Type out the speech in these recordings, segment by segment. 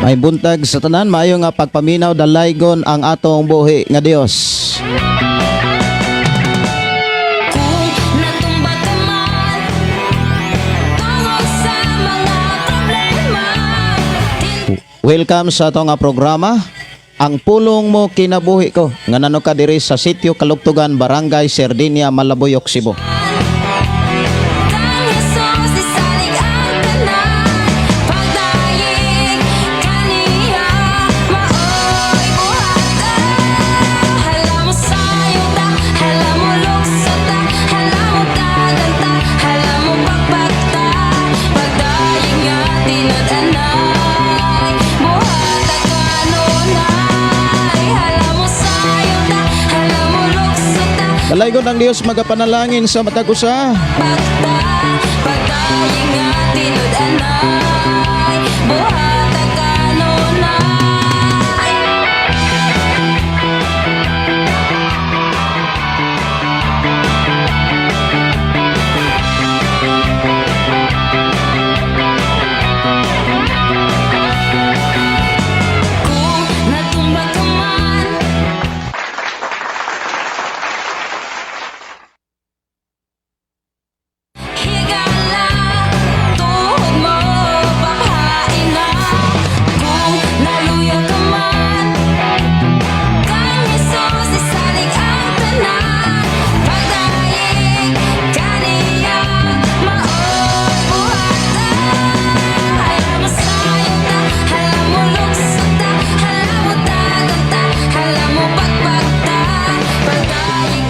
May buntag sa tanan, maayo nga pagpaminaw dalaygon ang atong buhi nga Dios. Kung natumba ka man tungod sa mga problema, Welcome sa atong nga programa, Ang Pulong Mo Kinabuhi Ko. Nga nano ka diri sa Sitio Kalugtugan, Barangay Sardinia, Malabuyoc, Cebu. Kang Jesus isalig ang tanan, pagdayeg kaniya maoy buhata. Hala mo sayo ta, hala mo lukso ta, hala mo dagan ta, hala mo pakpak ta. Pagdayeg nga tinud-anay, buhata kanunay. Hala mo sayo ta, hala mo lukso ta, Dalaygon ang Dios magapanalangin sa matag usa. Pagta, pagdayeg nga tinud-anay, buhata kanunay. Kung natumba ka man, higala,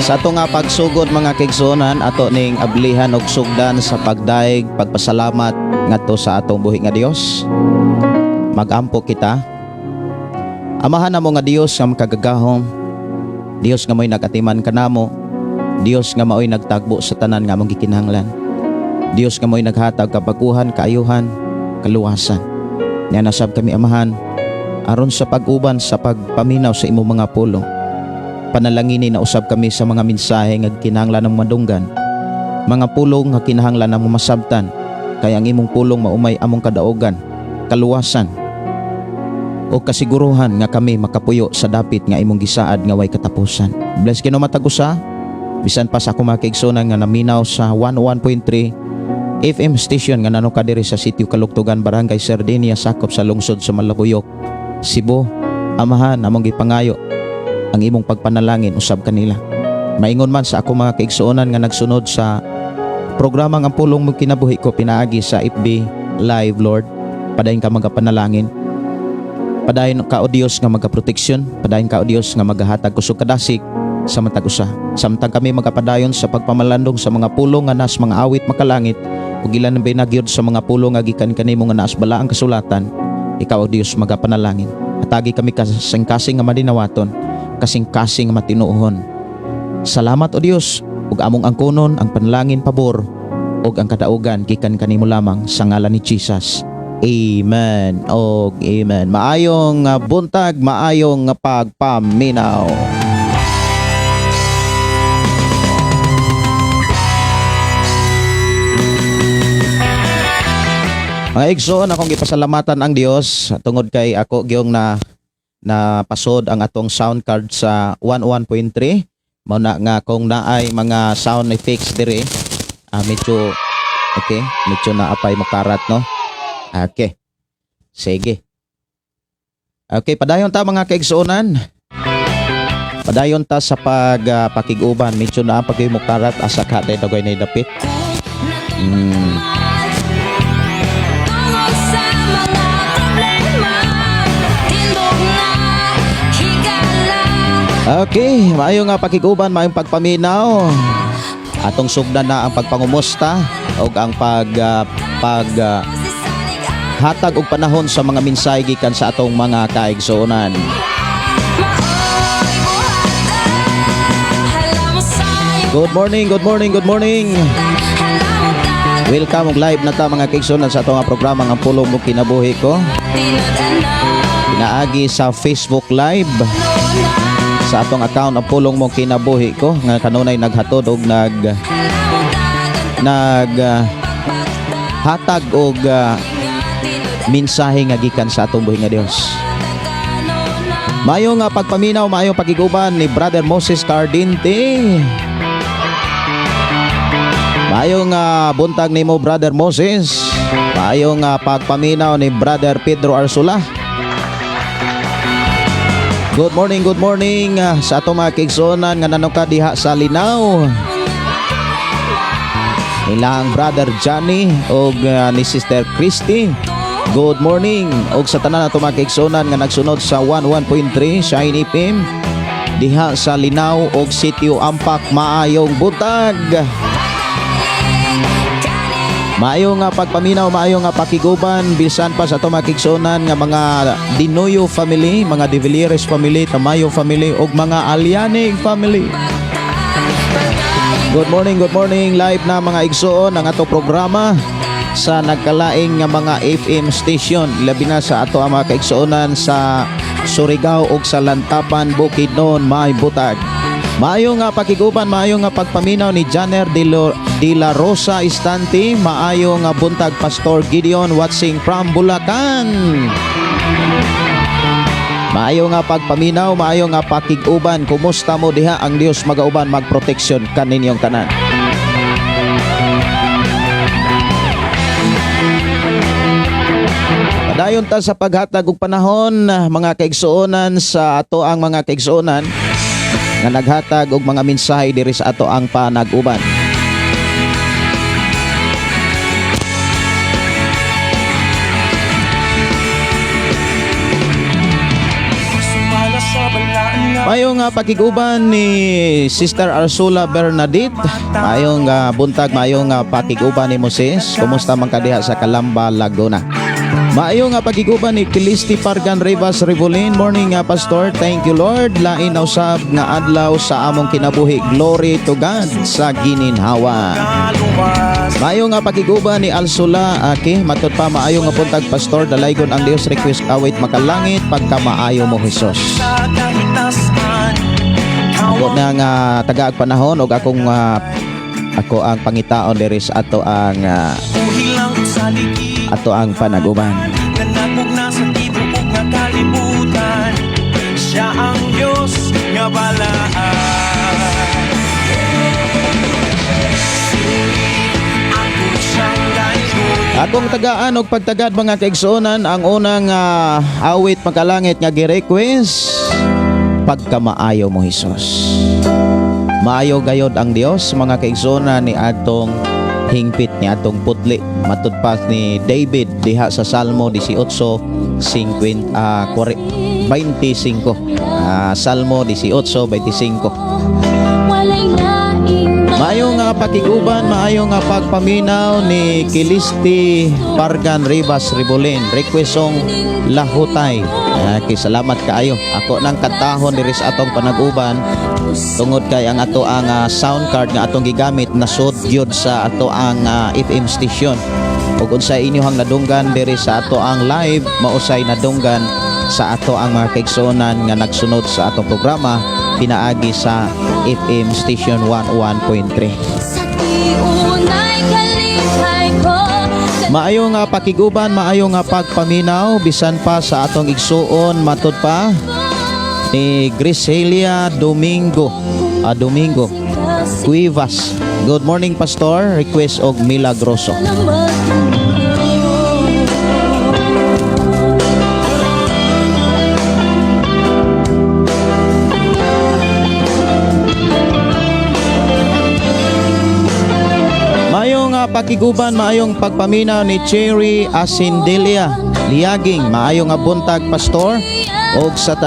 Sa ato nga pagsugod, mga kaigsuonan, ato ning ablihan og sugdan sa pagdayeg, pagpasalamat ngadto sa atong buhi nga Dios. Magampo kita. Amahan namo nga Dios nga makagagahom, Dios nga mo'y nagatiman kanamo, Dios nga mao'y nagtagbo sa tanan nga among gikinahanglan. Dios nga mo'y naghatag kabaguhan, kaayuhan, kaluwasan. Niana sab kami, Amahan, aron sa pag-uban sa pagpaminaw sa imong mga pulong. Panalangini na usab kami sa mga mensahe nga kinahanglan ng madunggan. Mga pulong nga kinahanglan ng masabtan, kay ang imong pulong mao may among kadaugan, kaluwasan, o kasiguruhan nga kami makapuyo sa dapit nga imong gisaad nga way katapusan. Bless Ginoo matag usa, bisan pa sa akong mga kaigsuonan nga naminaw sa 101.3 FM station nga nanuka diri sa Sitio Kalugtugan, Barangay Sardinia, sakop sa lungsod sa Malabuyok, Cebu. Amahan, among gipangayo ang imong pagpanalangin usab kanila. Maingon man sa ako mga kaigsuonan nga nagsunod sa programang Ang Pulong Mo Kinabuhi Ko pinaagi sa FB Live, Lord. Padayon ka magapanalangin. Padayon ka, O Dios, nga magaproteksyon, padayon ka, O Dios, nga magahatag kusog kadasig sa matag usa. Samtang kami magapadayon sa pagpamalandong sa mga pulong nga nas mga awit makalangit ug ilan ang binagyod sa mga pulong nga gikan kanimo nga naas balaang kasulatan, ikaw, O Dios, magapanalangin. Hatagi kami kasing-kasing nga madinawaton, kasing-kasing nga matinuohon. Salamat, O Dios, ug among angkonon ang panalangin, pabor ug ang kadaugan gikan kanimo lamang, sa ngalan ni Jesus. Amen og amen. Maayong buntag, maayong pagpaminaw. Mga igsoon, akong gipasalamatan ang Dios tungod kay ako gyong na na pasod ang atong sound card sa 11.3. Mao na nga kung naay mga sound effects diri, medyo okay, medyo naapay mo karat, no? Okay. Sige. Okay, padayon ta, mga kaigsuonan. Padayon ta sa pag pakig-uban, medyo naa pag mo karat asa ka tay dagay na dapit. Tungod sa mga problema, tindog na, higala. Okay, maayo nga pakig-uban, maayong pagpaminaw. Atong sugdan na ang pagpangumusta ug ang pag ah, pag ah, Sisalig ang hatag og panahon sa mga mensahe gikan sa atong mga kaigsuonan. Maoy buhata. Hala mo sayo. Good morning, good morning, good morning. Hala mo ta. Welcome og live na ta, mga kaigsuonan, sa atong nga programa nga Pulong Mo Kinabuhi Ko. Tinud-anan. Pinaagi sa Facebook Live sa atong account ang Pulong Mo Kinabuhi Ko nga kanunay naghatod og nag Hala mo ta. nag hatag og mensahe nga gikan sa atong buhi nga Dios. Maayo nga pagpaminaw, maayong pakiguban ni Brother Moses Cardinte. Maayong buntag nimo, Brother Moses. Maayong pagpaminaw ni Brother Pedro Arsula. Good morning sa atong mga kaigsuonan nga nanuka diha sa Linaw. Ilang Brother Johnny og ni Sister Christy. Good morning og sa tanan ato mga kaigsuonan nga nagsunod sa 11.3 Shine FM diha sa Linaw og Sitio Ampak, maayong buntag. Maayo nga pagpaminaw, maayo nga pakiguban bisan pa sa ato mga kaigsuonan nga mga Dinoyo family, mga De Villieres family, Tamayo family ug mga Alianig family. Good morning, good morning. Live na, mga igsoon, ang ato programa sa nagkalaing nga mga FM station. Labi na sa ato ang mga kaigsuonan sa Surigao ug sa Lantapan, Bukidnon, may butag. Maayo nga pakiguban, maayo nga pagpaminaw ni Janer de la Rosa Istante, maayo nga buntag, Pastor Gideon, watching from Bulacan. Maayo nga pagpaminaw, maayo nga pakig-uban. Kumusta mo diha? Ang Dios magauban, magproteksyon kaninyong tanan. Padayon ta sa paghatag og panahon, mga kaigsuonan, sa ato ang mga kaigsuonan nga naghatag og mga mensahe diri sa ato ang panag-uban. Maayong pakiguban ni Sister Arsula Bernadette. Maayong buntag, maayong pakiguban ni Moses. Kumusta man ka diha sa Calamba, Laguna? Maayong pakiguban ni Kilisti Pargan Rivas Revolin. Morning, Pastor. Thank you, Lord. Lain na usab nga adlaw sa among kinabuhi. Glory to God sa gininhawa. Maayong nga pakiguban ni Alsula Aki. Matod pa, maayong nga buntag, Pastor. Dalaygon ang Dios. Request awit "Makalangit", "Pagkamaayo Mo Jesus". Ako na nga tagaag panahon og akong ako ang pangitaon diri sa ato ang panaguban. Nga sa tibuok nga kalibutan. Siya ang Diyos nga balaan. Ako siyang layunin. Akong tagaan og pagtagad, mga kaigsuonan, ang unang awit "Makalangit" nga gi-request, "Pagkamaayo Mo Hesus". Maayo gayod ang Dios, mga kaigsuonan, ni atong hingpit, ni atong putli. Matud pa ni David diha sa Salmo 18 50 25. Salmo 18:25. Walay laing Maayo nga pakiguban, maayo nga pagpaminaw ni Kilisti Pargan Rivas Ribolin. Request song "Lahutay". Okay, salamat kaayo. Ako nang kantahon diri sa atong panaguban tungod kay ang ato ang sound card nga atong gigamit nasud gyud sa ato ang FM station. Ug unsa inyohang nadunggan diri sa ato ang live, mausay nadunggan sa ato ang mga kaigsuonan nga nagsunod sa atong programa pinaagi sa FM station 101.3. Sa tiunay kalipay ko. Maayo nga pakiguban, maayo nga pagpaminaw bisan pa sa atong igsuon, matud pa ni Griselia Domingo, Domingo Cuevas. Good morning, Pastor, request og "Milagroso". Salamat. Maayong pakiguban, maayong pagpaminaw ni Cherry Asindelia Liaging. Maayong nga buntag, Pastor. Og sa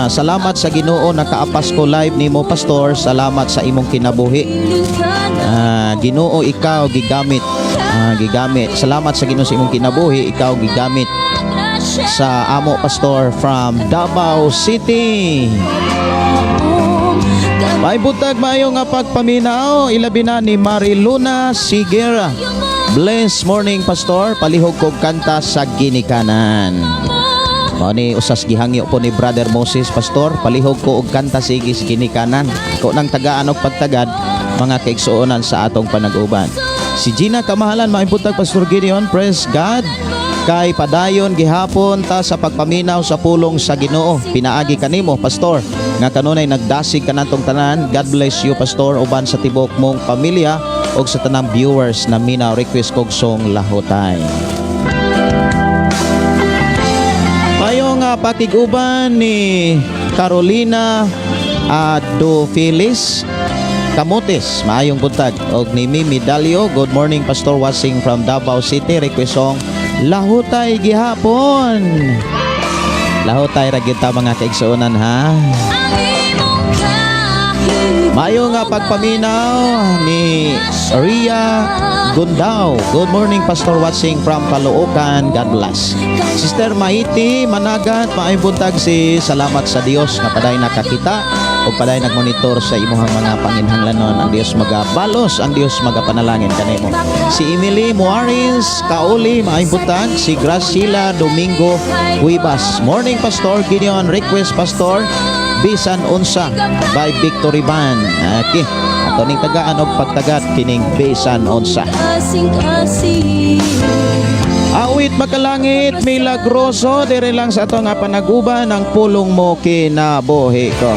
salamat sa Ginoo, nakaapas ko live nimo, Pastor. Salamat sa imong kinabuhi. Ginoo ikaw gigamit. Gigamit. Salamat sa Ginoo sa imong kinabuhi, ikaw gigamit sa amo, Pastor, from Davao City. May buntag, maayo nga pagpaminaw, ilabi na ni Mariluna Sigera. Bless morning, Pastor, palihog kog kanta sa ginikanan. Mao ni usas gihangyo po ni Brother Moses, "Pastor, palihog ko og kanta sige sa ginikanan." Ako nang tagaan og pagtagad, mga kaigsuonan, sa atong panag-uban. Si Gina Kamahalan, maayong buntag, Pastor Gideon, praise God. Kay padayon gihapon ta sa pagpaminaw sa pulong sa Ginoo. Pinaagi kanimo, Pastor, nga kanunay nagdasig kanatong tanan. God bless you, Pastor, uban sa tibok mong pamilya ug sa tanang viewers na minaw. Request kog song "Lahutay". Maayong nga pakiguban ni Carolina Adofilis Camotes, maayong buntag. Og ni Mimi Dalio, good morning, Pastor, watching from Davao City, request song "Lahutay" gihapon. Lahutay ra gyud ta, mga kaigsuonan, ha. Ang imong kahig Maayo nga pagpaminaw ni Ria Gundao. Good morning, Pastor, watching from Caloocan. God bless. Sister Maiti Managat, maayong buntag si salamat sa Dios nga paday nakakita o paday nagmonitor sa imuhang mga panginhanglanon. Ang Dios magabalos, ang Dios magapanalangin kanimo. Si Emily Muaris Kauli, maayong buntag. Si Graciela Domingo Cuevas. Morning, Pastor Gideon, request, Pastor, "Bisan Unsa" by Victory Band. Okay. Ato ning tagaan og pagtagat kining "Bisan Unsa". Kasing-kasing. Awit "Makalangit", "Milagroso", dire lang sa ato nga panaguban, ang pulong mo kinabuhi ko.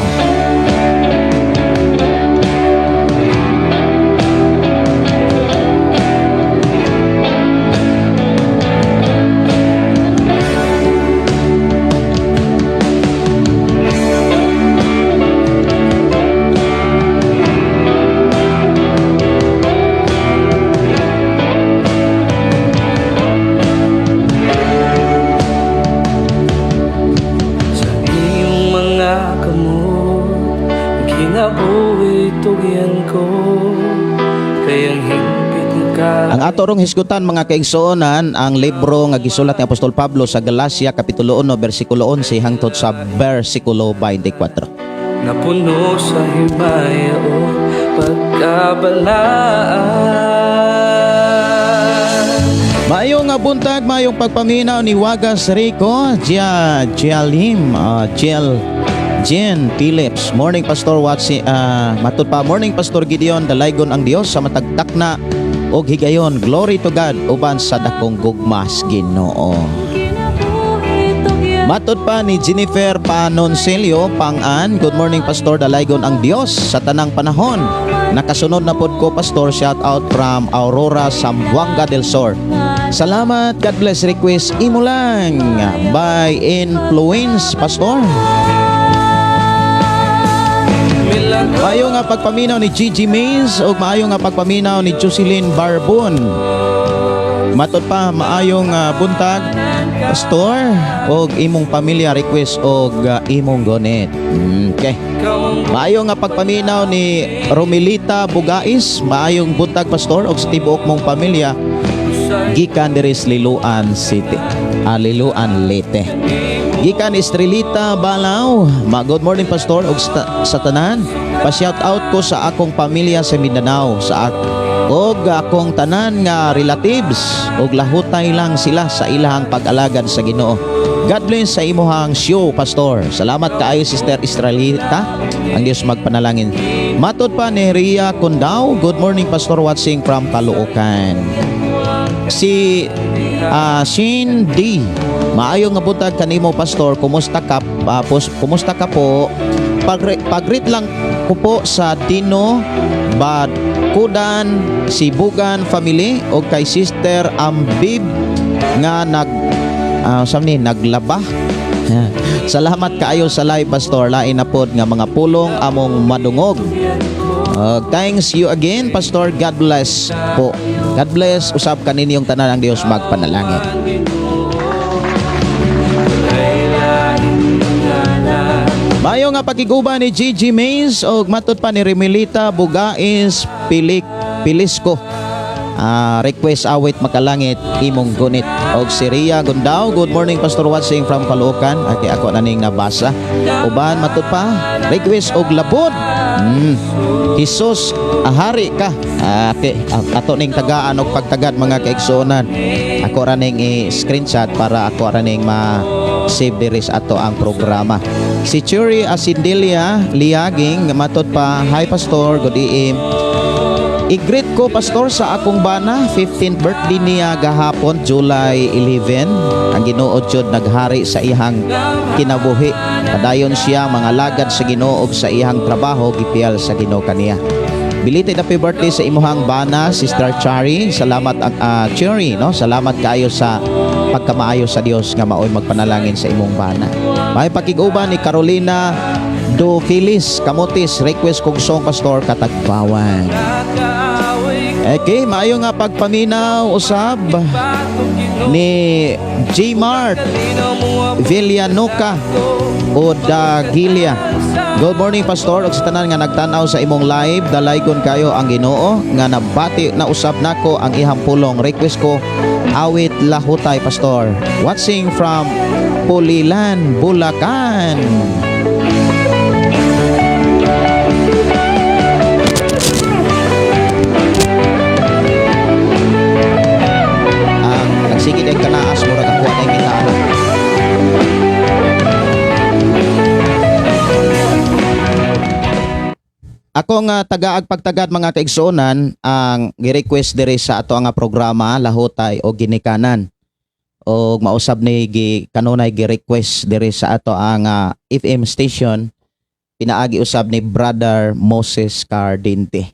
Sa iyong mga kamot. Ang ato rong hisgutan, mga kaigsuonan, ang libro nga gisulat ni Apostol Pablo sa Galacia, kapitulo 1, bersikulo 11 hangtod sa bersikulo 24. Napuno sa himaya o pagkabalaan. Maayong nga buntag, maayong pagpaminaw ni Wagas Rico, Gia Gialim, Jiel Jen Phillips. Morning, Pastor Watsi, matud pa, morning, Pastor Gideon, dalaygon ang Dios sa matagtak na og higayon. Glory to God uban sa dakong gugmas Ginoo. Matod pa ni Jennifer Panoncelio Pangan, good morning, Pastor, dalaygon ang Dios sa tanang panahon. Nakasunod na pod ko, Pastor, shout out from Aurora, Zamboanga del Sur. Salamat, God bless. Request Imo Lang by Influence, Pastor. Maayo nga pagpaminaw ni Gigi Mays ug maayo nga pagpaminaw ni Jocelyn Barbon. Matod pa, maayong buntag, Pastor og imong pamilya, request og Imong Gunit. Okay. Maayo nga pagpaminaw ni Romilita Bugais, maayong buntag, Pastor, og sa tibuok mong pamilya gikan diri sa Liloan City. Ah, Liloan, Leyte. Gikan Estrelita Balaw, ma good morning, Pastor, og sa tanan. Pa-shout out ko sa akong pamilya sa Mindanao, sa og akong tanan nga relatives og lahutay lang sila sa ilahang pag-alagad sa Ginoo. God bless sa imuhang show, Pastor. Salamat kaayo, Sister Estrelita. Ang Dios magpanalangin. Matod pa ni Ria Kundao, good morning, Pastor, watching from Caloocan. Si Shin D. Maayo nga buntag kanimo, Pastor, kumusta ka kumusta ka po? Pag-greet lang ko po sa Dino Badkudan Sibugan family o kay Sister Ambib nga nag ni naglaba. Salamat kaayo sa live, Pastor. Lain na pod nga mga pulong among madungog. Thanks you again, Pastor. God bless po. God bless. Usab kaninyong tanan, ang Dios magpanalangin. Mayo nga pakiguba ni Gigi Mays og matod pa ni Remilita Bugais Pilik Pilisco. Request awit Makalangit, Imong Gunit. Og si Ria Gundao, good morning, Pastor, watching from Caloocan. Ati ako na ning nabasa. Uban matod pa, request og Labod. Jesus, ahari ka. Okay, ato ning tagaan og pagtagad, mga kaigsuonan. Ako ra ning i-screenshot para ako ra ning ma save diri sa ato ang programa. Si Churi Asindelia Liaging, matod pa, hi Pastor, good evening. I-greet ko, Pastor, sa akong bana, 15th birthday niya gahapon, July 11. Ang Ginoo jud naghari sa iyang kinabuhi. Padayon siya mangalagad sa Ginoo ug sa iyang trabaho gipiyal sa Ginoo kaniya. Belated happy birthday sa imuhang bana, Sister Chari. Salamat ang Cherry, no? Salamat kaayo sa pagkamaayo sa Dios nga maoy magpanalangin sa imong bana. May pakig-uban ni Carolina Do Feliz Kamutis, request kog song, Pastor, Katagbawan. Okay, maayo nga pagpaminaw usab ni G Mart Villanuca o Dagilia. Good morning, Pastor, ug sa tanan nga nagtan-aw sa imong live, dalaygon kayo ang Ginoo nga nabati na usab nako ang ihang pulong. Request ko awit Lahutay, Pastor. Watching from Pulilan, Bulacan. Ang nagsigid ay kanaas, murag ako ay gitara. Ako nga tagaag pagtagad, mga kaigsuonan, ang gi-request diri sa ato nga programa, Lahutay o Ginikanan. Og mausab ni gi kanunay gi-request diri sa ato ang FM station pinaagi usab ni Brother Moses Cardinte.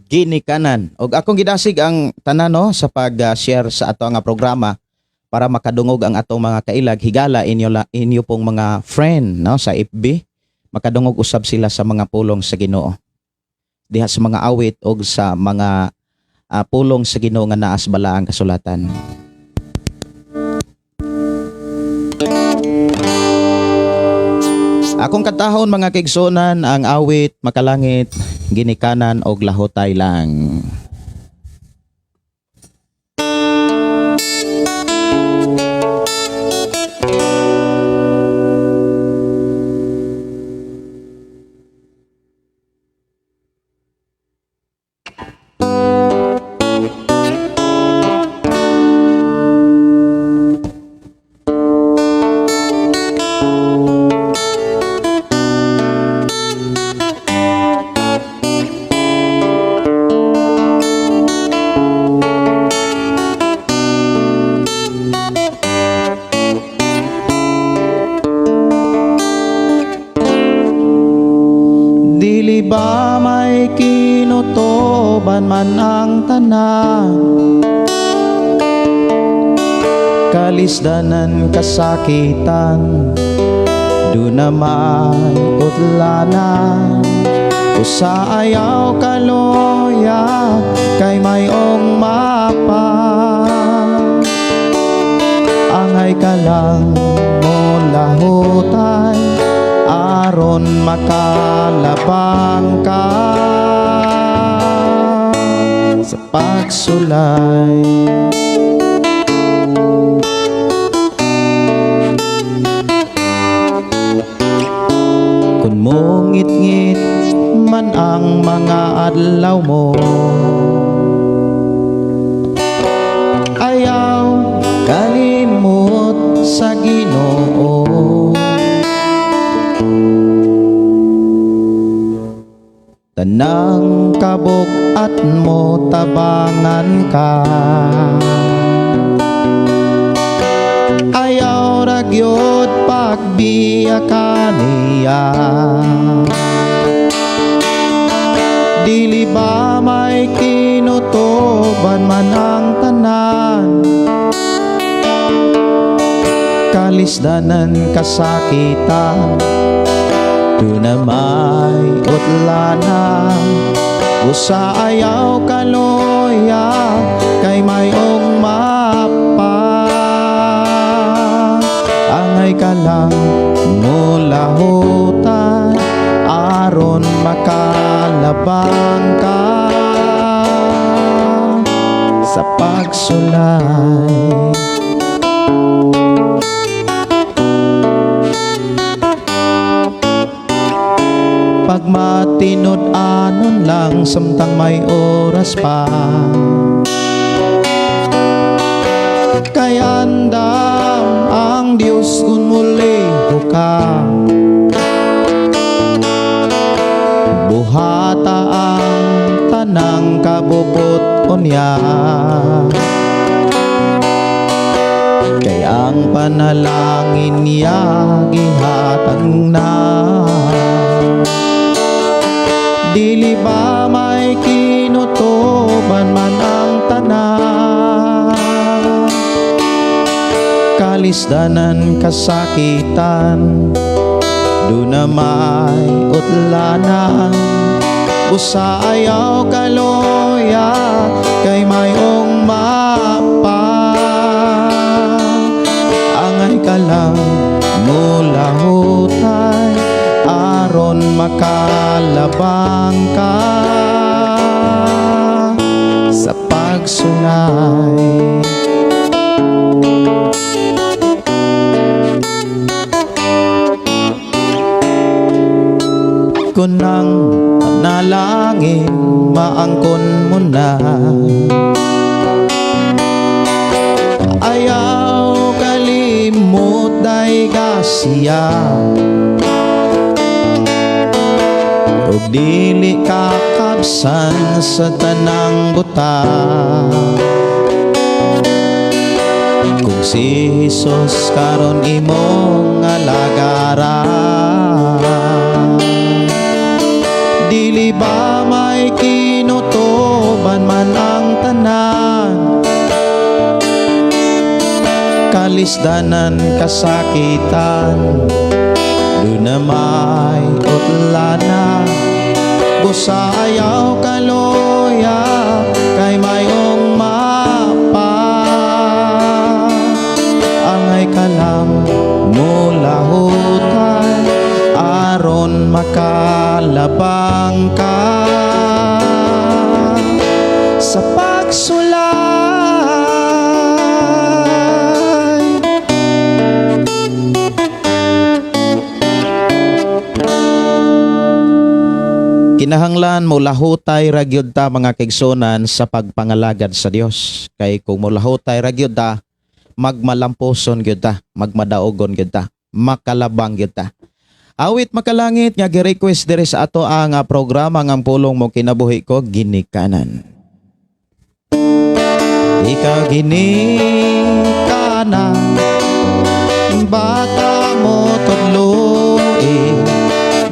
Ginikanan. Og akong gidasig ang tanan, no, sa pag-share sa ato nga programa para makadungog ang atong mga kailag, higala inyo inyo pong mga friend, no, sa FB, makadungog usab sila sa mga pulong sa Ginoo diha sa mga awit og sa mga pulong sa Ginoo nga naa sa balaang kasulatan. Akong katahon, mga kaigsuonan, ang awit "Makalangit Ginikanan og Lahotay Lang." Dili ba may kinutoban man ang tanan, kalisdanan, kasakitan, duna may utlanan? Usa ayaw kaloya kay mayong mapa. Angay ka lang molahutay aron makalabang ka sa pagsulay. Kung mongit-ngit man ang mga adlaw mo, ayaw kalimot sa Ginoo. Tanang kabug-at mo, tabangan ka. Ayaw ra gyud pagbiya kaniya. Dili ba may kinutoban man ang tanan, kalisdanan, kasakitan, duna may utlanan? Usa ayaw kaloya kay mayong mapa. Angay ka lang molahutay aron makalabang ka sa pagsulay. Pagmatinud-anon lang samtang may oras pa, kay andam ang Diyos kung muliho ka. Buhata ang tanang kabubut-on niya, kay ang panalangin niya gihatag na. Dili ba may kinutoban man ang tanan, kalisdanan, kasakitan, duna may utlanan? Usa ayaw kaloya kay mayong mapa. Angay ka lang molahutay aron makalabang ka sa pagsulay. Kung ang panalangin maangkon mo na, ayaw kalimot dayga siya. Ug dili kakabsan sa tanang buta, kung si Jesus karon imong alagaran. Dili ba may kinutoban man ang tanan, kalisdanan, kasakitan, duna may utlanan? Busa ayaw kaloya kay mayong mapa. Angay ka lang molahutay. Tabang ka sa pagsulay. Kinahanglan mo lahutay ra gyud ta, mga kaigsuonan, sa pagpangalagad sa Dios. Kay kung mo lahutay ra gyud ta, magmalamposon gyud ta, magmadaogon gyud ta, makalabang gyud ta. Awit Makalangit nga gi-request diri sa ato ang programa nga Pulong Mo Kinabuhi Ko, Ginikanan. Ikaw ginikanan, bata mo tudloi,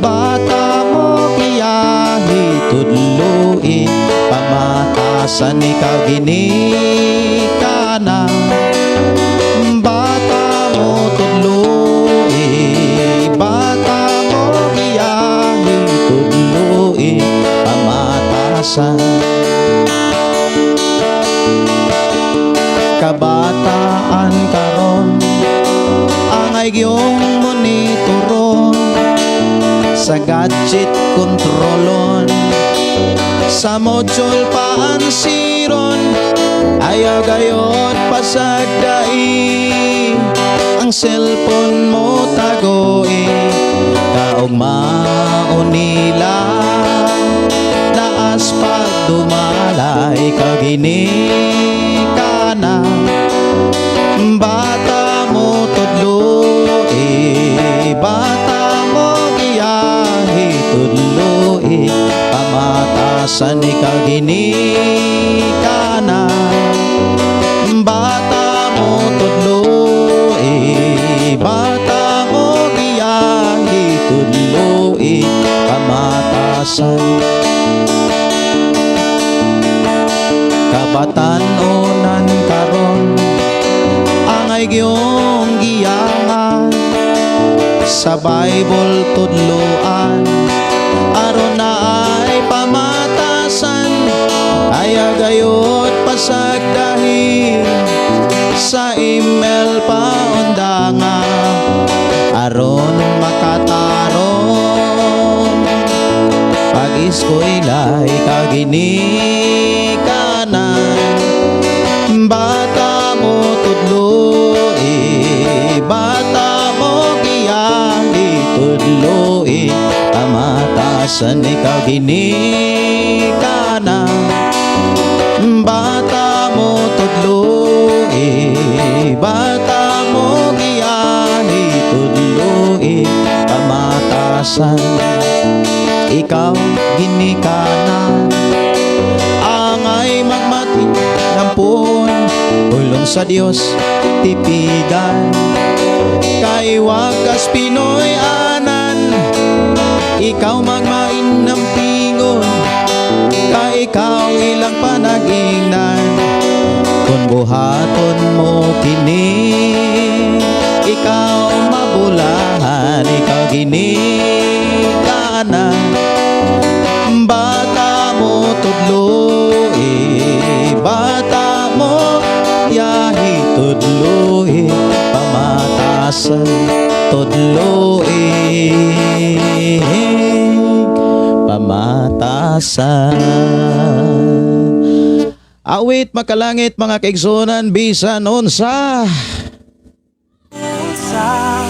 bata mo giyahi tudloi pamatasan. Ikaw ginikanan, bata mo tudloi, bata mo giyahi tudloi pamatasan. Kabataan karon ang iyong monitoron, sa gadget kontrolon, sa module paansiron. Ayaw gayod pasagdai ang cellphone mo tagoi, kaog maunila naas pagdumala. Ikaw ginikanan, bata mo tudloi, bata mo giyahi tudloi pamatasan. Ikaw ginikanan, bata mo tudloi, bata mo giyahi tudloi pamatasan. Kabatan-onan karon ang iyong giyahan, sa Bible tudloan aron na ay pamatasan. Ayaw gayod pasagdahi sa email paundanga aron makatarong pag-eskwela. Ikaw ginikanan, bata mo tudloi, bata mo giyahi tudloi pamatasan. Ikaw ginikanan, bata mo tudloi, bata mo giyahi tudloi pamatasan. Ikaw ginikanan, angay magmati nampun pulong sa Dios tipigan, kay wagas Pinoy anan. Ikaw magmain ng pingon, kay ikaw ilang panagingnan. Kung buhaton mo kini, ikaw mabulahan. Ikaw ginikanan, bata mo tudloi, bata mo yahi tudloi pamatasan, tudloi pamatasan. Awit Makalangit, mga kaigsunan, bisan unsa. Unsa,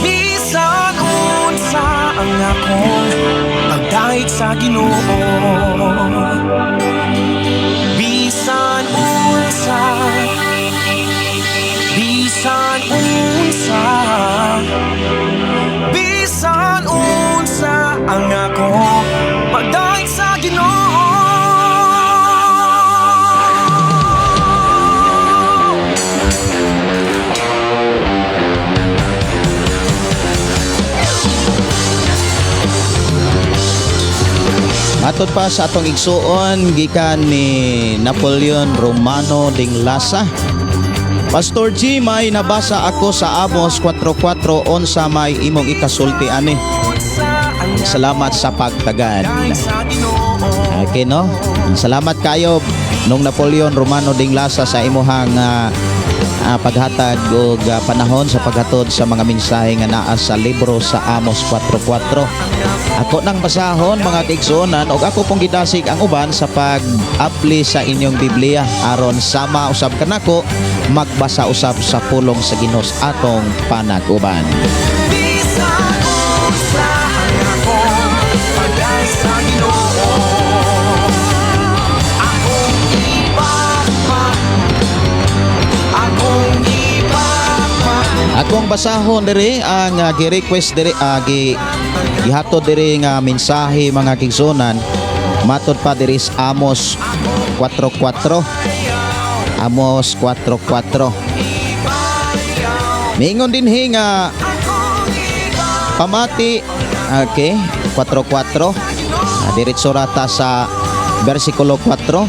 bisan unsa ang akong pagdayeg sa Ginoo, bisan unsa, bisan unsa, bisan unsa ang akong pagdayeg sa Ginoo. Matod pa sa atong igsuon gikan ni Napoleon Romano Dinglasa. "Pastor G, may nabasa ako sa Amos 4.4, unsa may imong ikasulti ani? Salamat sa pagtagan." Okay, no? Salamat kayo nung Napoleon Romano Dinglasa sa imuhang Paghatag og panahon sa paghatod sa mga mensahe nga naa sa libro sa Amos 4:4. Ako nang basahon, mga kaigsuonan, og ako pong gidasig ang uban sa pag-abli sa inyong Biblia aron sama usab kanako magbasa usab sa pulong sa Ginoo atong panag-uban. Bisan unsa ang akong pagdaig sa Ginoo, akong ipakpak, akong ipakpak. Akong basahon diri ang gi-request diri, gihatod diri nga mensahe, mga kaigsuonan, matod pa diri sa Amos 4:4. Amos 4:4. Miingon dinhi nga pamati, okay, 4:4. Diretso rata sa bersikulo 4.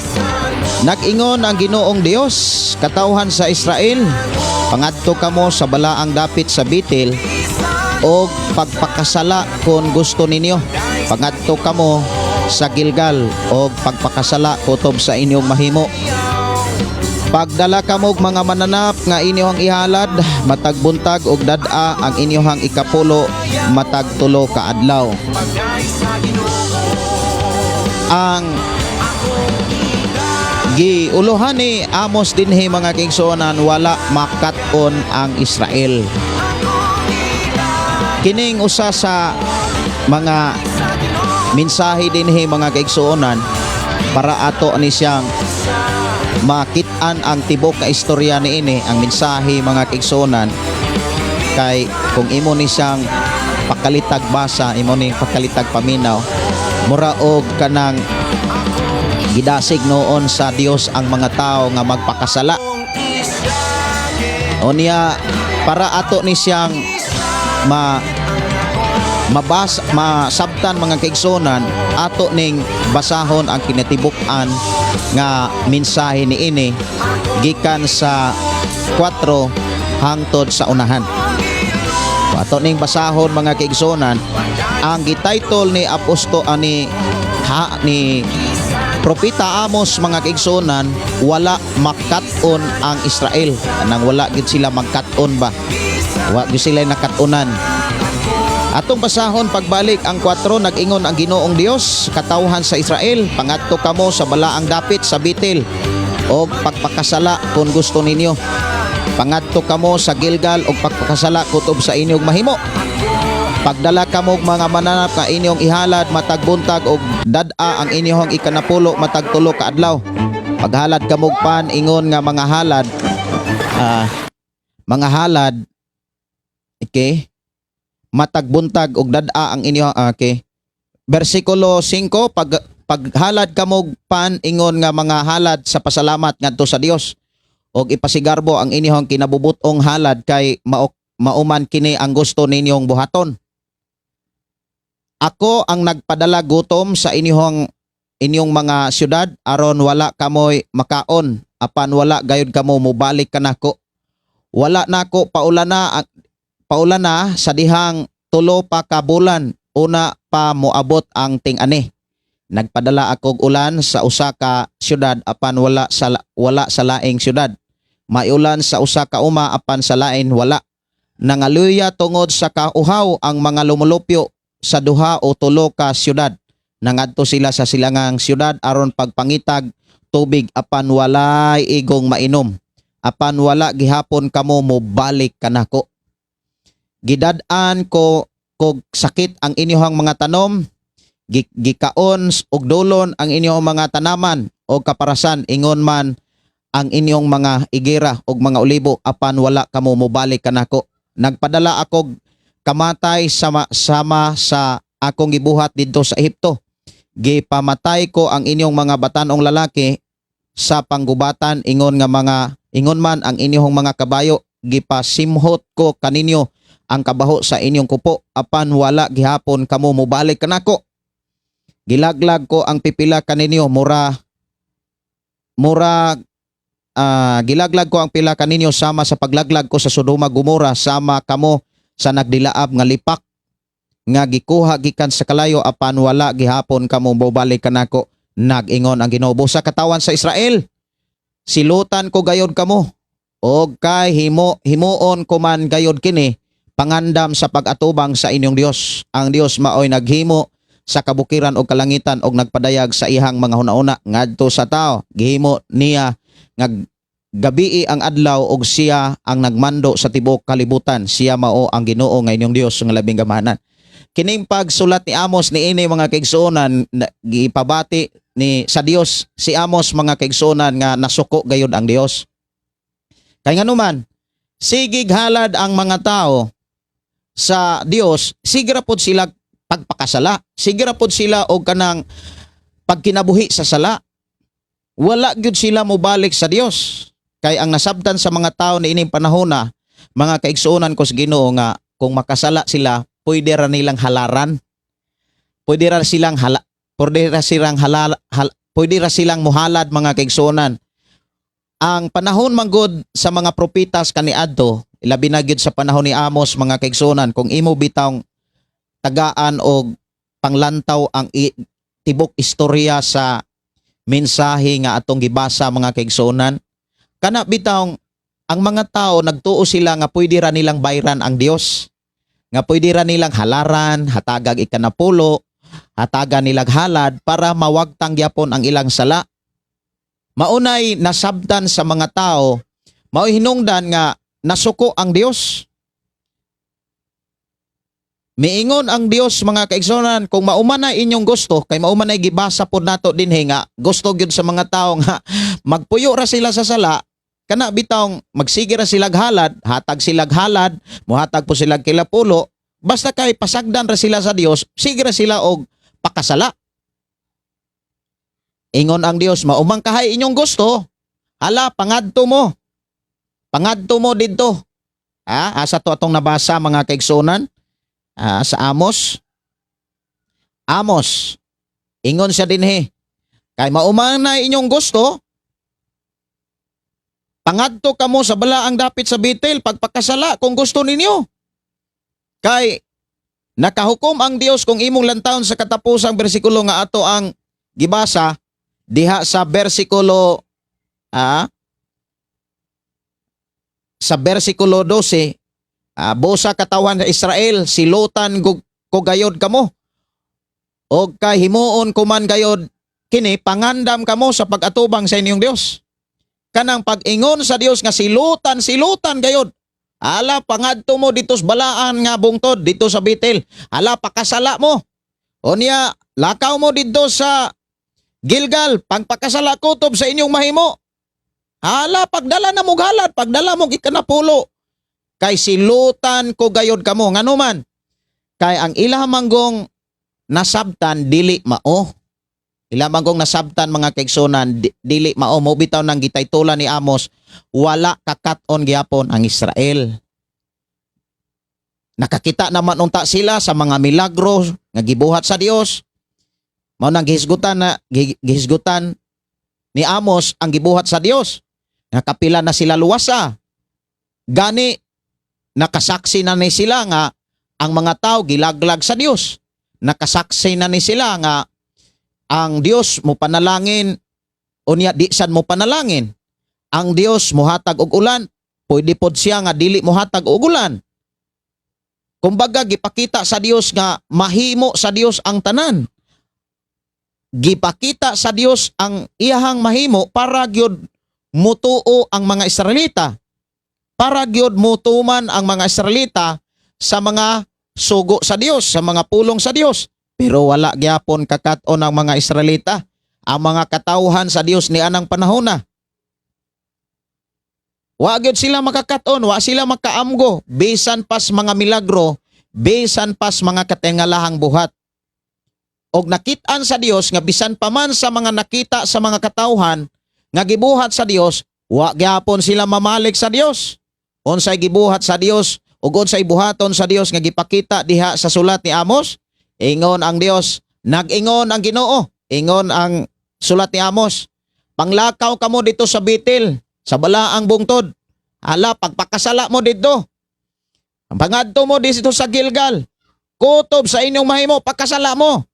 Nag-ingon ang Ginoong Dios, "Katawhan sa Israel, pangadto kamo sa balaang dapit sa Betel og pagpakasala kung gusto ninyo. Pangadto kamo sa Gilgal og pagpakasala kutob sa inyong mahimo. Pagdala kamo og mga mananap nga inyong ihalad matag buntag og dad-a ang inyong ikapulo matag 3 ka adlaw." Ang giuluhan ni Amos dinhi, mga kaigsuonan, wala makat-on ang Israel. Kining usa sa mga mensahe dinhi, mga kaigsuonan, para ato ni siyang makit-an ang tibok nga istorya niini. Ang mensahe, mga kaigsuonan, kay kung imo ni siyang pakalitag basa, imo ni pakalitag paminaw, mura og kanang gidasig noon sa Dios ang mga tao nga magpakasala. Unya para ato ni siyang mabas masabtan, mga kaigsuonan, ato ning basahon ang kinatibuk-an nga mensahe niini gikan sa 4 hangtod sa unahan. So, ato ning basahon, mga kaigsuonan, ang gititle ni aposto ani ha ni Propeta Amos, mga kaigsuonan, "Wala Makat-on ang Israel." Anang wala gid sila magkat-on ba? Wa gid sila nakat-onan. Atong basahon pagbalik ang 4. Nag-ingon ang Ginoong Dios, "Katawhan sa Israel, pangadto kamo sa balaang dapit sa Betel og pagpakasala kung gusto ninyo. Pangadto kamo sa Gilgal og pagpakasala kutob sa inyong mahimo. Pagdala kamo og mga mananap nga inyong ihalad matag buntag og dad-a ang inyong ikanapulo matag 3 ka adlaw. Paghalad kamo og pan ingon nga mga halad, okay, matag buntag og dad-a ang inyo." Okay, bersikulo 5, Paghalad kamo og pan ingon nga mga halad sa pasalamat ngadto sa Dios og ipasigarbo ang inyong kinabubut-ong halad kay mauman kini ang gusto ninyong buhaton. Ako ang nagpadala gutom sa inyong mga syudad aron wala kamoy makaon, apan wala gayud kamo mobalik kanako. Wala nako paulana sa dihang 3 pa ka bulan, una pa moabot ang ting-ani. Nagpadala ako og ulan sa usa ka syudad apan wala sa laing syudad. Maiulan sa usa ka uma apan sa lain wala. Nangaluya tungod sa kauhaw ang mga lumulupyo sa 2 o 3 ka syudad. Nangadto sila sa silangang syudad aron pagpangitag tubig apan walay igong mainom. Apan wala gihapon kamo mobalik kanako. Gidad-an ko kog sakit ang inyong mga tanom, gikaon og dulon ang inyong mga tanaman o kaparasan ingon man ang inyong mga igera og mga olibo, apan wala kamo mobalik kanako. Nagpadala ako kamatay sama sama sa akong gibuhat didto sa Ehipto. Gipamatay ko ang inyong mga batanong lalaki sa panggubatan ingon man ang inyong mga kabayo. Gipasimhot ko kaninyo ang kabaho sa inyong kupo apan wala gihapon kamo mobalik kanako. Gilaglag ko ang pipila kaninyo mura mura gilaglag ko ang pila kaninyo sama sa paglaglag ko sa Sodoma, Gomora, sama kamo sa nagdilaab nga lipak nga gikuha gikan sa kalayo, apan wala gihapon kamo mobalik kanako. Nag-ingon ang Ginoo sa katawhan sa Israel, silutan ko gayod kamo. Og kay himuon ko man gayod kini pangandam sa pag-atubang sa inyong Dios. Ang Dios maoy naghimo sa kabukiran og kalangitan og nagpadayag sa ihang mga hunahuna ngadto sa tao. Gihimo niya nga gabii ang adlaw og siya ang nagmando sa tibuok kalibutan. Siya mao ang Ginoo nga inyong Dios nga labing gamhanan. Kining pagsulat ni Amos niini, mga kaigsuonan, gipabati ni sa Dios si Amos, mga kaigsuonan, nga nasuko gayud ang Dios. Kay nganuman, sigig halad ang mga tao sa Dios, sige ra pod sila pagpakasala. Sige ra pod sila og kanang pagkinabuhi sa sala. Wala gyud sila mobalik sa Dios. Kay ang nasabtan sa mga tao niining panahona, mga kaigsuonan ko sa Ginoo, nga kung makasala sila, pwede ra nilang halaran. Pwede ra silang muhalad, mga kaigsuonan. Ang panahon manggod sa mga propetas kaniadto, ilabi na gyud sa panahon ni Amos, mga kaigsuonan, kung imo bitawng tagaan og panglantaw ang tibok istorya sa mensahe nga atong gibasa, mga kaigsuonan, kana bitawng ang mga tao nagtuo sila nga pwede ra nilang bayran ang Dios, nga pwede ra nilang halaran, hatagag ikanapulo, hatagan nilang halad para mawagtang gyapon ang ilang sala. Maunay nasabtan sa mga tao, mao'y hinungdan nga nasuko ang Dios. Miingon ang Dios, mga kaigsuonan, kung mauman na inyong gusto, kay mauman na gibasa pod nato dinhi nga gusto gyud sa mga tao nga magpuyo ra sila sa sala, kana bitawng magsige ra sila halad, hatag sila halad, muhatag po sila kilapulo, basta kay pasagdan ra sila sa Dios, sige ra sila og pakasala. Ingon ang Dios, maumang kahay inyong gusto, hala, pangadto mo. Pangadto mo didto. Ah, asa to atong nabasa, mga kaigsuonan? Ah, sa Amos. Amos. Ingon siya dinhi. Kay maumang na inyong gusto, pangadto kamo sa balaang dapit sa Betel, pagpakasala kung gusto ninyo. Kay nakahukom ang Dios, kung imong lantawon sa katapusang bersikulo nga ato ang gibasa diha sa bersikulo 12, busa katawan sa Israel, silutan ko gayod kamo og kay himuon ko man gayod kini pangandam kamo sa pag-atubang sa inyong Dios. Kanang pag-ingon sa Dios nga silutan, silutan gayod. Ala, pangadto mo dito sa balaan nga bungtod dito sa Betel. Ala, pakasala mo. Unya, lakaw mo dito sa Gilgal, pagpakasala, kutob sa inyong mahimo. Hala, pagdala na mo halad, pagdala mo ikanapulo. Kay silutan ko gayod kamo. Nganuman, kay ang ilang manggong nasabtan dili mao. Ilang manggong nasabtan, mga kaigsuonan, dili mao. Mo bitaw nang gitaytolan ni Amos, wala kakat-on gyapon ang Israel. Nakakita naman unta sila sa mga milagro nga gibuhat sa Dios. Mao nang gihisgutan ni Amos ang gibuhat sa Dios. Nakapila na sila luwasa. Gani nakasaksi na ni sila nga ang mga tao gilaglag sa Dios. Nakasaksi na ni sila nga ang Dios mo panalangin unya di sad mo panalangin. Ang Dios mohatag og ulan, pwede pod siya nga dili mohatag og ulan. Kumbaga gipakita sa Dios nga mahimo sa Dios ang tanan. Gipakita sa Dios ang iyahang mahimo para gyud mutuo ang mga Israelita. Para gyud mutuman ang mga Israelita sa mga sugo sa Dios, sa mga pulong sa Dios. Pero wala gyapon kakat-on ang mga Israelita, ang mga katawhan sa Dios ni anang panahon na. Wa gyud sila makakat-on, wa sila makaamgo bisan pas mga milagro, bisan pas mga katingalahang buhat. Og nakit-an sa Dios nga bisan pa man sa mga nakita sa mga katawhan nga gibuhat sa Dios, wa gyapon sila mamalik sa Dios. Unsay gibuhat sa Dios ug unsay buhaton sa Dios nga gipakita diha sa sulat ni Amos? Ingon ang Dios, nag-ingon ang Ginoo, ingon ang sulat ni Amos. Panglakaw kamo dito sa Betel, sa balaang bungtod. Hala, pagpakasala mo dito. Ang pangadto mo dito sa Gilgal. Kutob sa inyong mahimo, pagkasala mo.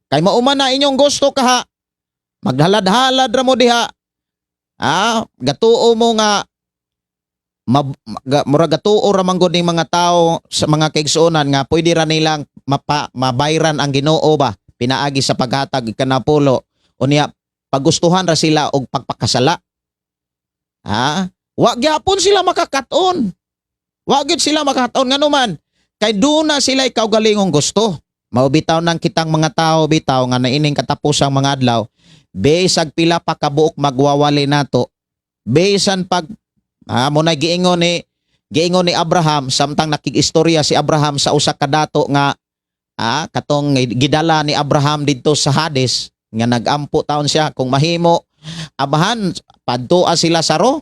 Kay mauman na inyong gusto kaha. Maghalad-halad ra mo diha. Ah, gatuo mo nga Murag gatuo ra man gud ning mga tao sa mga kaigsuonan nga pwede ra nilang mabayran ang Ginoo ba pinaagi sa paghatag ikanapulo. Unya pagustuhan ra sila og pagpakasala. Ha? Wa gyapon sila makakaton. Wa gyud sila makakaton, ngano man kay duna sila kaugalingong gusto. Mao bitaw nang kitang mga tao bitaw nga naining katapusang mga adlaw, bisag pila pa kabuok magwawali nato, bisan pag mo na giingon ni Abraham samtang nakig-istorya si Abraham sa usa ka dato nga katong gidala ni Abraham didto sa Hades, nga nagampo taon siya kung mahimo, "Amahan, padtoa sila Lazaro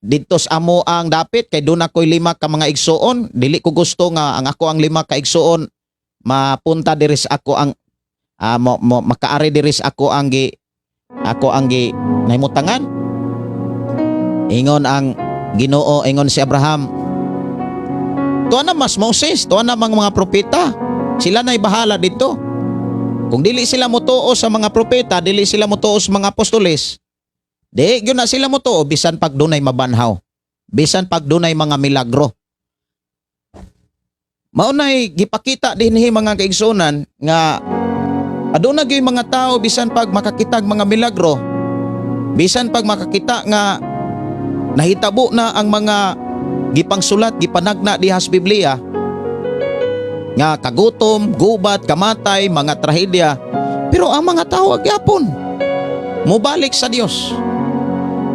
didto sa amo ang dapit kay duna ko'y lima ka mga igsuon. Dili ko gusto nga ang ako ang lima ka igsuon mapunta diri sa ako ang mo makaari diri sa ako ang gi nahimutangan." Ingon ang Ginoo, ingon si Abraham, "Tuwa na mas Moses, tuwa na mga propeta. Sila na'y bahala dito. Kung dili sila motuo sa mga propeta, dili sila motuo sa mga apostoles, di gyud na sila motuo bisan pag dunay mabanhaw, bisan pag dunay mga milagro." Mao nay gipakita dinhi, mga kaigsunan, nga aduna gyud mga tao, bisan pag makakitag mga milagro, bisan pag makakita nga nahitabo na ang mga gipangsulat, gipanagna diha sa Biblia nga kagutom, gubat, kamatay, mga trahedya, pero ang mga tao gyapon mobalik sa Dios.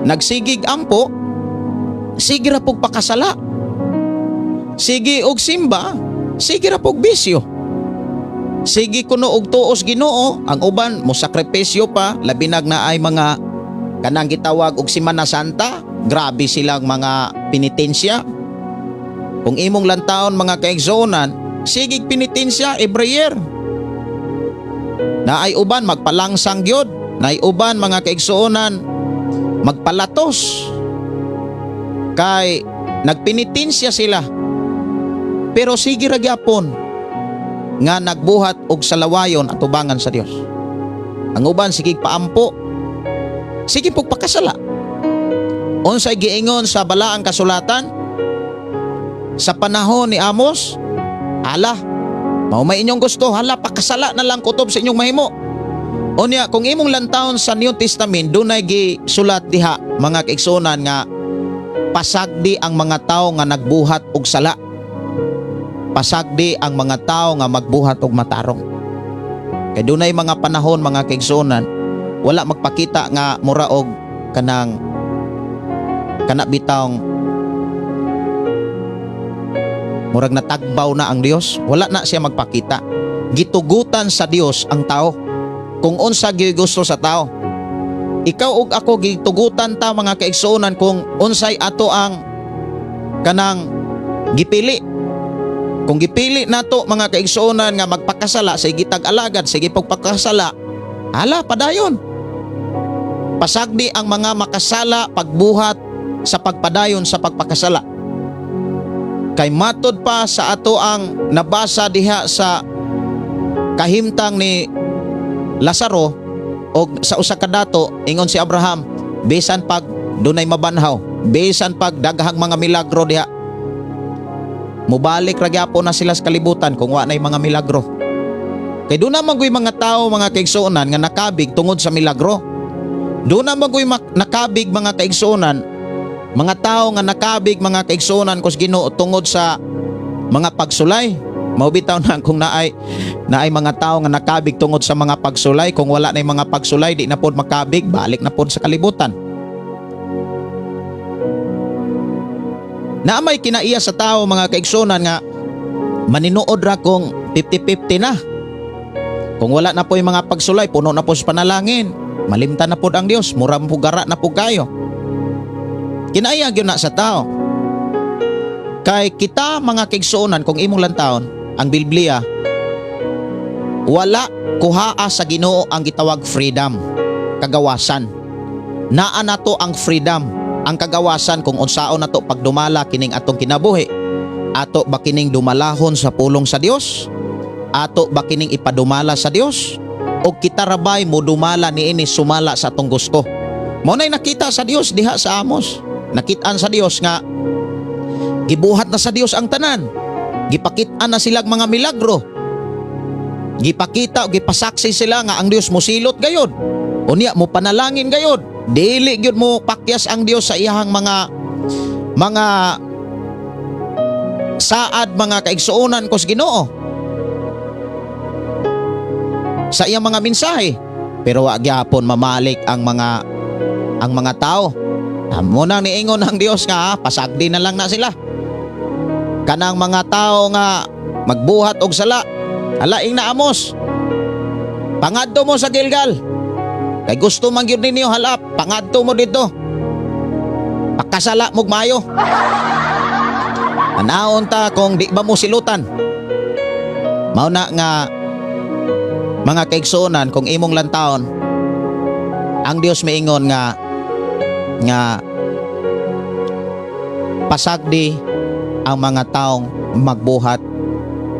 Nagsigig ampo, sige ra pug pakasala. Sige og simba, sige ra pug bisyo. Sige kuno og tuos Ginoo, ang uban mo sakripisyo pa, labi nag naay mga kanang gitawag og Simana Santa, grabe silang mga penitensya. Kung imong lantaon, mga kaigsuonan, sige penitensya every year. Naay uban magpalangsang gyud, naay uban, mga kaigsuonan, magpalatos. Kay nagpenitensya sila. Pero sige ra gyapon nga nagbuhat og salawayon atubangan sa Dios. Ang uban sige paampo. Sige pug pakasala. Unsay giingon sa balaang kasulatan? Sa panahon ni Amos, "Hala, mao may inyong gusto, hala, pakasala na lang kutob sa inyong mahimo." Unya, kung imong lantawon sa New Testament, dunay gisulat diha, mga kaigsuonan, nga pasagdi ang mga tao nga nagbuhat og sala. Pasagdi ang mga tao nga magbuhat og matarong. Kay dunay mga panahon, mga kaigsuonan, wala magpakita nga mura og kanang kana bitawng murag natagbaw na ang Dios, wala na siya magpakita. Gitugutan sa Dios ang tao kung unsa gyud gusto sa tao. Ikaw ug ako, gitugutan ta, mga kaigsuonan, kung unsay ato ang kanang gipili. Kung gipili nato, mga kaigsuonan, nga magpakasala, sige tag alagad, sige pagpakasala, hala, padayon. Pasagdi ang mga makasala pagbuhat sa pagpadayon sa pagpakasala. Kay matod pa sa ato ang nabasa diha sa kahimtang ni Lazaro o sa usa ka dato, ingon si Abraham, "Bisan pag dunay mabanhaw, bisan pag daghang mga milagro diha, mubalik ra gyapon na sila sa kalibutan kung wa nay mga milagro." Kay duna man guy mga tao, mga kaigsuonan, nga nakabig tungod sa milagro. Duna man guy nakabig, mga kaigsuonan, mga tao nga nakabig, mga kaigsuonan kus Ginoo, tungod sa mga pagsulay. Mao bitaw na kung naay mga tao nga nakabig tungod sa mga pagsulay, kung wala na mga pagsulay, di na pod makabig, balik na pod sa kalibutan. Naa may kinaiya sa tao, mga kaigsuonan, nga maninuod ra kung 50-50 na. Kung wala na po yung mga pagsulay, puno na po sa panalangin, malimtan na po ang Dios, mura po gara na po kayo. Kinaiya gyud na sa tao. Kay kita, mga kaigsuonan, kung imong lantawon ang Biblia, wala kuhaa sa Ginoo ang gitawag freedom, kagawasan. Naa nato ang freedom, ang kagawasan kung unsaon nato pagdumala kining atong kinabuhi. Ato ba kining dumalahon sa pulong sa Dios? Ato ba kining ipadumala sa Dios? O kita rabay mo dumala niini sumala sa atong gusto? Mao nay nakita sa Dios diha sa Amos. Nakit-an sa Dios nga gibuhat na sa Dios ang tanan. Gipakit-an na silang mga milagro. Gipakita o gipasaksi sila nga ang Dios mosilot gayod. Unya mo panalangin gayod. Dili gyud mo pakyas ang Dios sa iyahang mga saad, mga kaigsuonan ko sa Ginoo, sa iyang mga mensahe. Pero wa gyapon mamalik ang mga tao. Amo nang niingon ang Dios nga pasagdi na lang na sila. Kanang mga tao nga magbuhat og sala. Alaing na Amos. Pangadto mo sa Gilgal. Kay gusto man gyud ninyo halap, pangadto mo dito. Pakasala mo'g maayo. Tanawon ta kung di ba mo silutan. Mao na nga, mga kaigsuonan, kung imong lantawon ang Dios miingon nga pasagdi ang mga taong magbuhat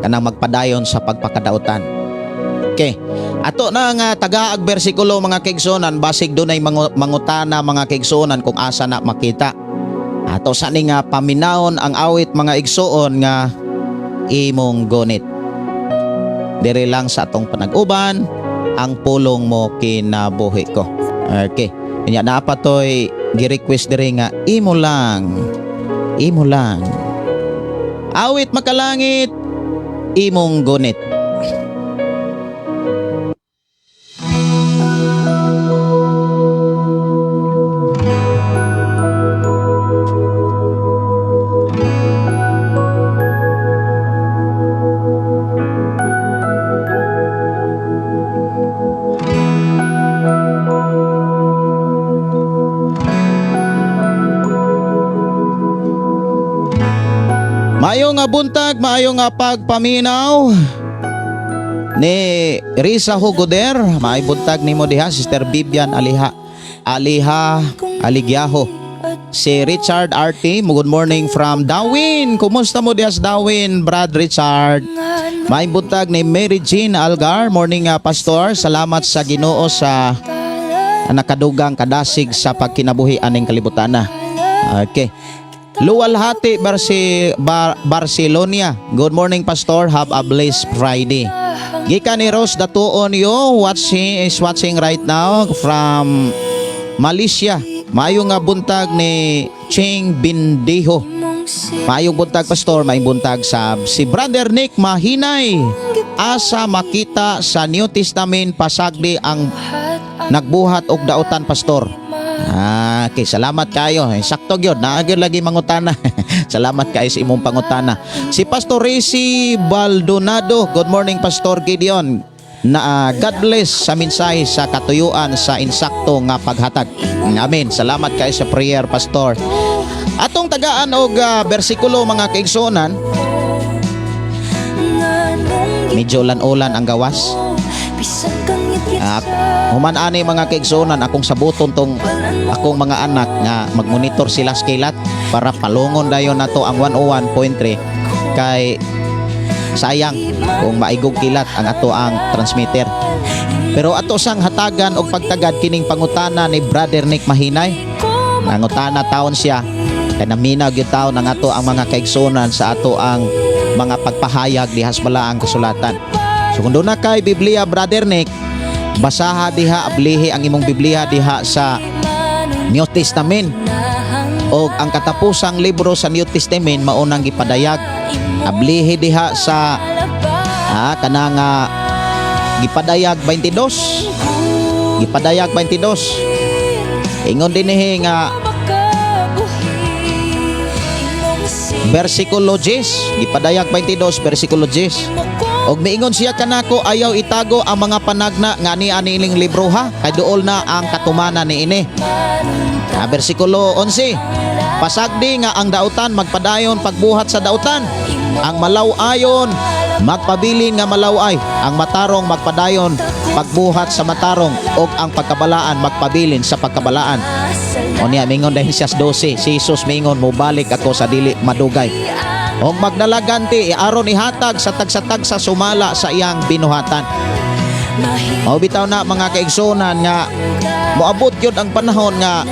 kanang magpadayon sa pagpakadautan. Okay. Ato na nga tagaag bersikulo, mga kaigsuonan, basig dunay mangutana, mga kaigsuonan, kung asa na makita. Ato sa ni nga paminawon ang awit, mga igsuon, nga "Imong Gunit". Dire lang sa atong panag-uban, "Ang Pulong Mo Kinabuhi Ko". Okay. Nya naa pa toy gi-request diri nga "Imo Lang". "Imo Lang". Awit Makalangit, "Imong Gunit". Maayo nga buntag, maayo nga pagpaminaw ni Risa Hugoder, maay buntag nimo diha, Sister Vivian Aliha Aliha Aligyaho. Si Richard RT, good morning from Darwin. Kumusta mo diha sa Darwin, Brad Richard? Maay buntag ni Mary Jean Algar. Morning, Pastor. Salamat sa Ginoo sa nakadugang kadasig sa pagkinabuhi aning kalibutan na. Okay. Luwalhati Barcelonia. Good morning, Pastor. Have a blessed Friday. Gikan ni Rose Datuon yo, watching is watching right now from Malaysia. Maayo nga buntag ni Ching Bindiho. Maayong buntag, Pastor, maayong buntag sa si Brother Nick Mahinay. Asa makita sa New Testament pasagdi ang nagbuhat og dautan, Pastor? Ah, okay, salamat kayo. Eh, sakto gyud, naa gyud lagi mangutana. Salamat kayo sa imong pangutana. Si Pastor Risi Baldonado, good morning, Pastor Gideon. Na God bless sa mensahe sa katuyuan sa insakto nga paghatag. Amen. Salamat kayo sa prayer, Pastor. Atong tagaan og bersikulo, mga kaigsuonan, medyo ulan-ulan ang gawas. Human ani, mga kaigsuonan, akong sabuton tong akong mga anak nga magmonitor sila sa kilat para palungon dayon nato ang 101.3 kay sayang kung maigog kilat ang ato ang transmitter. Pero ato sang hatagan og pagtagad kining pangutana ni Brother Nick Mahinay. Nangutana taon siya kay naminaw gyud taon ang ato ang mga kaigsuonan sa ato ang mga pagpahayag diha sa balaang kasulatan. So kung doon na kay Biblia, Brother Nick, basaha diha, ablihi ang imong Biblia diha sa New Testament. O ang katapusang libro sa New Testament maunang gipadayag. Ablihi diha sa kanang Gipadayag 22. Gipadayag 22. Ingon dinhi nga versikulo 10, Gipadayag 22 versikulo 10. Og miingon siya kanako, "Ayaw itago ang mga panagna nga ani ining libro ha, kay duol na ang katumanan niini." Versikulo 11. Pasagdi nga ang dautan magpadayon pagbuhat sa dautan. Ang malaw-ayon magpabilin nga malaw-ay, ang matarong magpadayon pagbuhat sa matarong ug ang pagkabalaan magpabilin sa pagkabalaan. O niya mingon dahil siya sa 12, si Jesus mingon, "Mobalik ako sa dili madugay." Og magnalaganti aron ihatag sa tagsa-tagsa sumala sa iyang binuhatan. Mao bitaw na, mga kaigsuonan, nga Moabot gyud ang panahon nga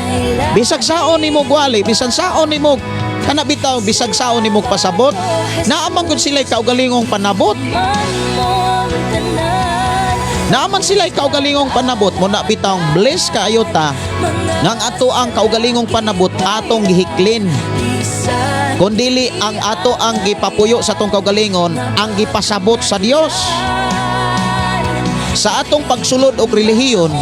bisag saon nimo gwali, bisan saon nimo kana bitaw, bisag saon nimo pasabot, naa man gud sila'y kaugalingong panabot. Naa man sila'y kaugalingong panabot. Mao na bitawng bless kaayo ta nga ang ato ang kaugalingong panabot atong gihiklin. Kung dili ang ato ang gipapuyo sa atong kaugalingon, ang gipasabot sa Dios. Sa atong pagsulod og relihiyon,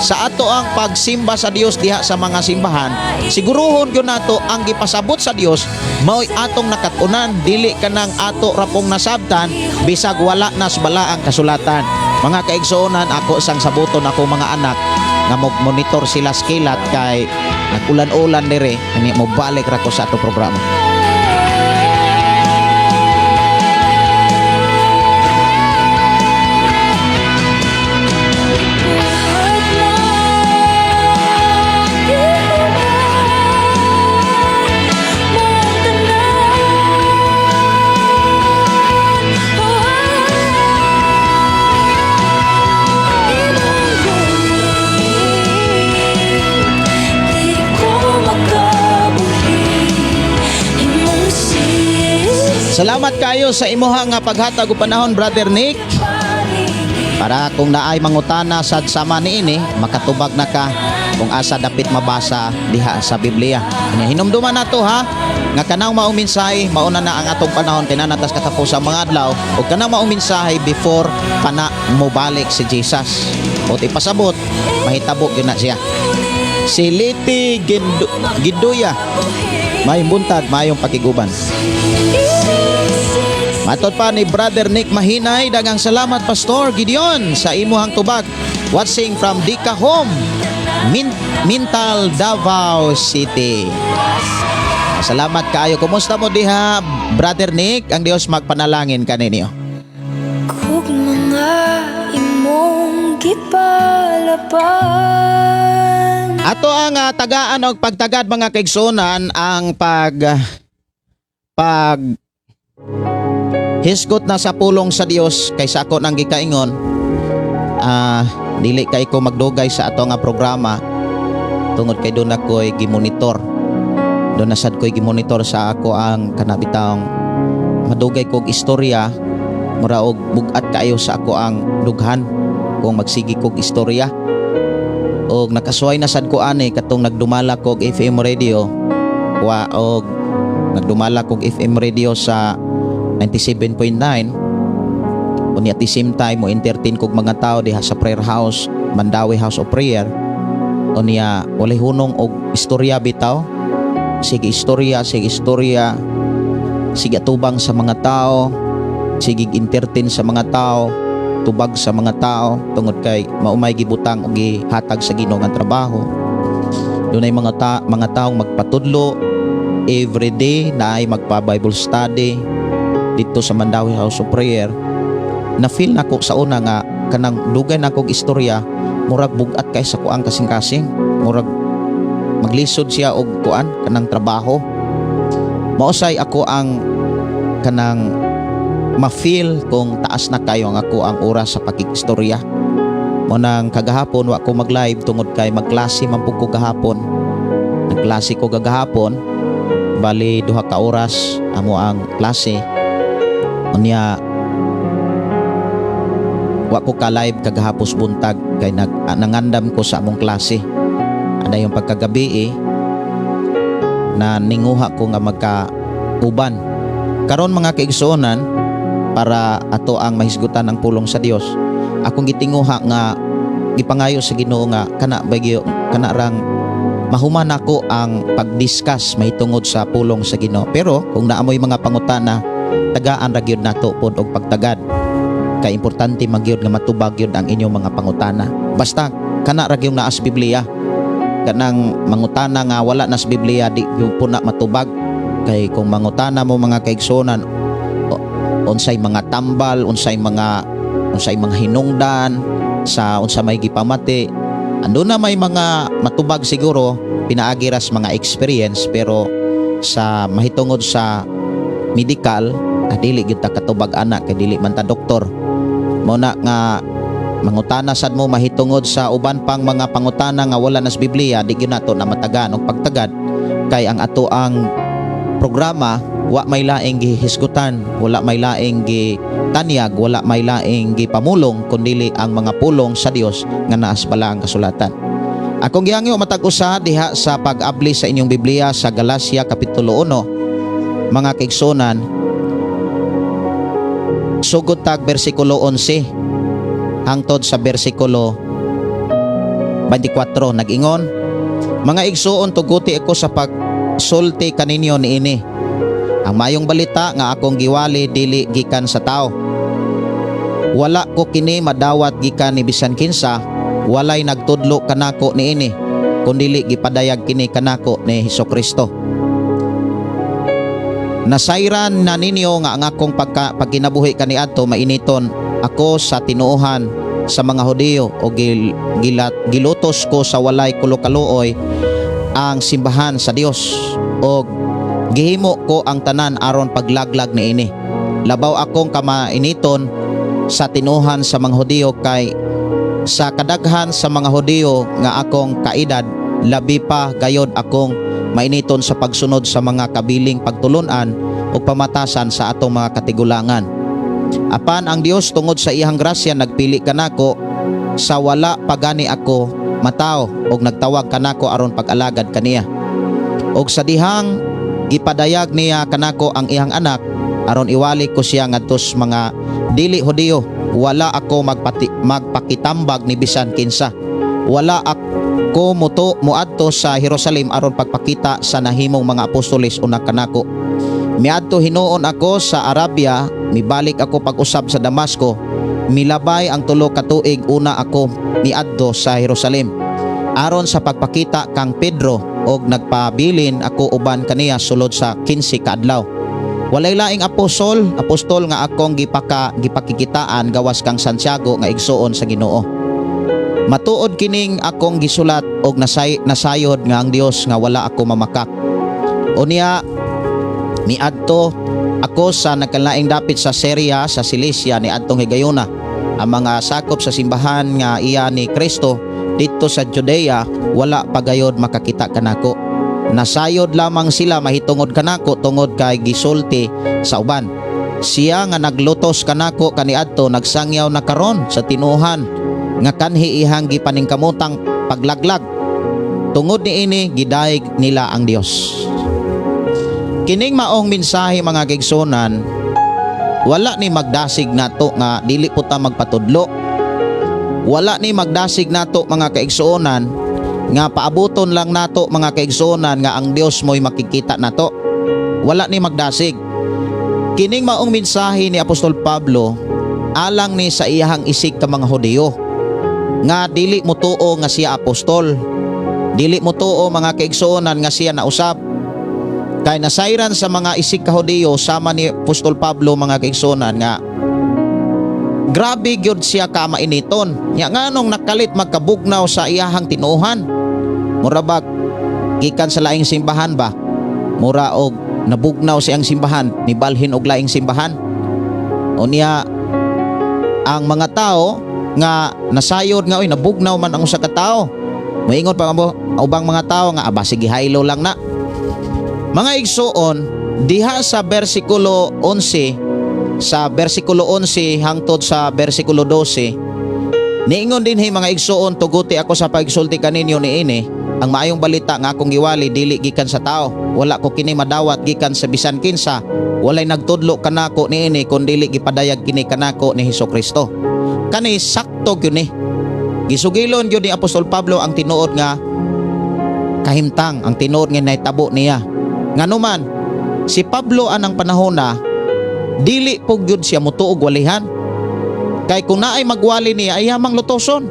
sa ato ang pagsimba sa Dios diha sa mga simbahan, siguruhon gyud nato ang gipasabot sa Dios mao'y atong nakat-unan, dili kanang ato rapong nasabtan bisag wala nas balaang kasulatan. Mga kaigsuonan, ako sang sabuton ako mga anak nga monitor sila sa kilat kay nag-ulan-ulan dire, ani mo balik ra ko sa ato programa. Salamat kayo sa imuha nga paghatag og panahon, Brother Nick. Para kung naay mangutana sad sama niini, makatubag na ka kung asa dapit mabasa diha sa Biblia. Nya hinumduman nato ha nga kanang maong mensahe mauna na ang atong panahon kay naa na tas katapos ang mga adlaw, ug kanang maong mensahe before pa na mobalik si Jesus. O ipasabot, mahitabo gyud na siya. Si Liti Giduya, may buntag, mayong pakiguban. Matod pa ni Brother Nick Mahinay, daghang salamat, Pastor Gideon, sa imuhang tubag. Watching from Dika Home, Mintal, Davao City. Salamat kaayo. Kumusta mo diha, Brother Nick? Ang Dios magpanalangin kaninyo. Kug mga imong gipalaban. Ato ang tagaan og pagtagad, mga kaigsunan, ang pag pag hisgot na sa pulong sa Dios kay sa ako nang gikaingon, dili kay ko magdugay sa ato nga programa tungod kay doon ako'y gimonitor, doon na sad ko'y gimonitor sa ako ang kanabitang madugay kog istorya, mura og bugat kaayo sa ako ang dughan kung magsigi kog istorya. Og nakasuway na sad ko ani katong nagdumala kog FM radio wa og nagdumala kog FM radio sa 97.9. Unya at the same time mo entertain kog mga tao diha sa prayer house, Mandawi House of Prayer. Unya walay hunong og istorya bitaw, sige istorya, sige istorya, sige tubang sa mga tao, sige entertain sa mga tao, tubag sa mga tao, tungod kay maumay gibutang og gihatag sa Ginoo nga trabaho. Dunay mga taong magpatudlo every day na ay magpa Bible study dito sa Mandawi House of Prayer. Na feel nako sa una nga kanang dugay na kog istorya, murag bugat kay sa kuang kasing-kasing, murag maglisod siya og kuan kanang trabaho. Mausay ako ang kanang ma-feel kung taas na kayo ang ako ang oras sa pakikistorya. Mao nang kagahapon wa ko mag-live tungod kay magklase man pud ko gahapon. Nagklase ko gagahapon, bali 2 ka oras amo ang klase. Unya wa ko ka live kagahapos buntag kay nangandam ko sa among klase. Ana yung pagkagabi na ninguha ko nga magka-uban. Karon, mga kaigsuonan, para ato ang mahisgutan ang pulong sa Dios, akong gitinguha nga gipangayo sa Ginoo nga kana bagyo kana rang mahuman nako ang pagdiscuss mahitungod sa pulong sa Ginoo. Pero kung naamoy mga pangutana, tagaan ra gyud nato pod og pagtagad. Kay importante man gyud nga matubag gyud ang inyong mga pangutana. Basta kana ra gyud naa sa Biblia. Kanang mangutana nga wala na sa Biblia, di gyud po na matubag. Kay kung mangutana mo, mga kaigsuonan, unsay mga tambal, unsay mga hinungdan sa unsa may gipamati, ando na may mga matubag siguro pinaagi ras mga experience, pero sa mahitungod sa medical, dili gyud ta katubag ana kay dili man ta doktor. Mao na nga Mangutana sad mo mahitungod sa uban pang mga pangutana nga wala nas Biblia, di gyud nato na matagan og pagtagad kay ang ato ang programa wa may laing gihisgutan, wala may laing gitanyag, wala may laing gipamulong kundili ang mga pulong sa Dios nga naas balaang kasulatan. Akong gihangyo matag usa diha sa pag-abli sa inyong Biblia sa Galacia kapitulo 1, mga kaigsuonan, sugod tag bersikulo 11 hangtod sa bersikulo 24. Nag-ingon, "Mga igsuon, tuguti ako sa pagsulti kaninyo niini. Ang mayong balita nga akong giwali dili gikan sa tao. Wala ko kini madawat gikan ni bisan kinsa, walay nagtudlo kanako niini, kundili gipadayag kini kanako ni Hesukristo. Nasayran na ninyo nga ang akong pagkinabuhi kaniadto mainiton ako sa tinuohan sa mga Hudiyo o gilutos ko sa walay kulokaluoy ang simbahan sa Dios og gihimo ko ang tanan aron paglaglag niini. Labaw akong kamainiton sa tinuohan sa mga Hudiyo kay sa kadaghan sa mga Hudiyo nga akong kaedad, labi pa gayod akong mainiton sa pagsunod sa mga kabiling pagtulunan ug pamatasan sa atong mga katigulangan. Apan ang Dios, tungod sa iyang grasya, nagpili kanako sa wala pagani ako matawo og nagtawag kanako aron pag-alagad kaniya. Og sa dihang gipadayag niya kanako ang iyang anak aron iwali ko siya ngadto sa mga dili Hudiyo, wala ako magpakitambag ni bisan kinsa. Wala ako muadto sa Jerusalem aron pagpakita sa nahimong mga apostoles una kanako. Miadto hinuon ako sa Arabia, mibalik ako pag-usab sa Damasco. Milabay ang 3 ka tuig una ako miadto sa Jerusalem aron sa pagpakita kang Pedro og nagpabilin ako uban kaniya sulod sa 15 ka adlaw. Walay laing apostol nga akong gipakikitaan gawas kang Santiago nga igsuon sa Ginoo. Matuod kining akong gisulat og nasayod nga ang Dios nga wala ako mamakak. Unya miadto ako sa nagkalaing dapit sa Syria, sa Cilicia ni adtong higayuna. Ang mga sakop sa simbahan nga iya ni Kristo didto sa Judea wala pagayod makakita kanako. Nasayod lamang sila mahitungod kanako tungod kay gisulti sa uban. Siya nga naglutos kanako kaniadto nagsangyaw na karon sa tinuohan nga kanhi ihang gipaningkamotang paglaglag. Tungod niini gidayeg nila ang Dios." Kining maong mensahe, mga kaigsuonan, wala ni magdasig nato nga dili po ta magpatudlo. Wala ni magdasig nato, mga kaigsuonan, nga paabuton lang nato, mga kaigsuonan, nga ang Dios mo'y makikita nato. Wala ni magdasig. Kining maong mensahe ni Apostol Pablo alang ni sa iyahang isig ka mga Hudiyo nga dili motuo nga siya apostol. Dili motuo, mga kaigsuonan, nga siya nausab. Kay nasayran sa mga isig ka Hudiyo sama ni Apostol Pablo, mga kaigsuonan, nga grabe gyud siya ka mainiton. Nya nganong nakalit magkabugnaw sa iyahang tinuohan? Mura ba gikan sa laing simbahan ba? Mura og nabugnaw siyang simbahan, nibalhin og laing simbahan. Unya ang mga tao nga nasayod nga, "Oy, nabugnaw man ang usa ka tawo." Moingon pa mo ubang mga tao nga, "Aba, sige, haylo lang na." Mga igsuon, diha sa bersikulo 11, sa bersikulo 11 hangtod sa bersikulo 12, niingon dinhi, "Mga igsuon, tuguti ako sa pagsulti kaninyo niini. Ang maayong balita nga akong giwali dili gikan sa tao. Wala ko kini madawat gikan sa bisan kinsa. Walay nagtudlo kanako niini kun dili gipadayag kini kanako ni Hesukristo." Kani sakto gyud ni. Gisugilon gyud ni Apostol Pablo ang tinuod nga kahimtang, ang tinuod nga nahitabo niya. Nganuman, si Pablo anang panahon na dili po gyud siya mutuog walihan. Kay kung naay magwali niya, iyamang lutoson,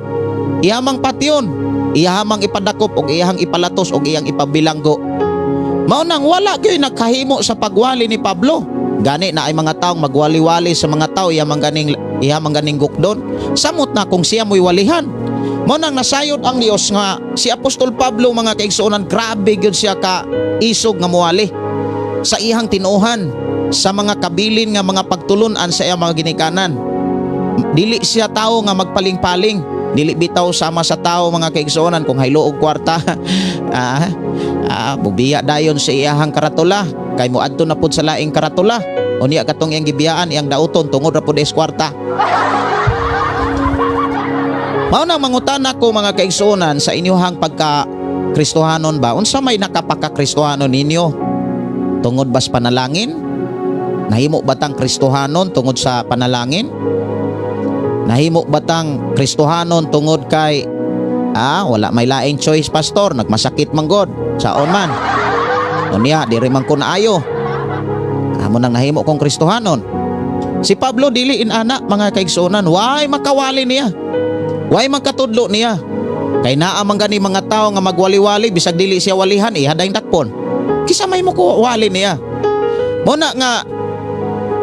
iyamang patyon, iyamang ipadakop og iyang ipalatos og iyang ipabilanggo. Mao nang wala gyud nagkahimo sa pagwali ni Pablo. Gani na ay mga taong magwali-wali sa mga tao, iyamang ganing gukdon. Samot na kung siya mo'y walihan. Mao nang nasayod ang Dios nga si Apostol Pablo, mga kaigsuonan, grabe gyud siya ka isog nga muwali sa iyang tinuohan, sa mga kabilin nga mga pagtulunan sa iyang mga ginikanan. Dili siya tao nga magpaling-paling. Dili bitaw sama sa tao, mga kaigsuonan, kung haylo og kwarta, mubiya dayon sa iyahang karatula kay moadto na pud sa laing karatula. Unya katong iyang gibiyaan, iyang dauton tungod ra pud is kwarta. Mao nang mangutana ko, mga kaigsuonan, sa inyohang pagka Kristohanon ba, unsa may nakapaka-Kristohanon ninyo? Tungod bas panalangin? Nahimo batang Kristohanon tungod sa panalangin? Nahimo batang Kristohanon tungod kay wala may laing choice, pastor, nagmasakit man god, saon man? Unya diri man ko naayo. Amo nang nahimo kong Kristohanon. Si Pablo dili inana, mga kaigsuonan, way makawali niya. Way makatudlo niya. Kay naa man gani mga tao nga magwali-wali bisag dili siya walihan, ihaday dakpon. Kisa may mo ko wali niya. Mo na nga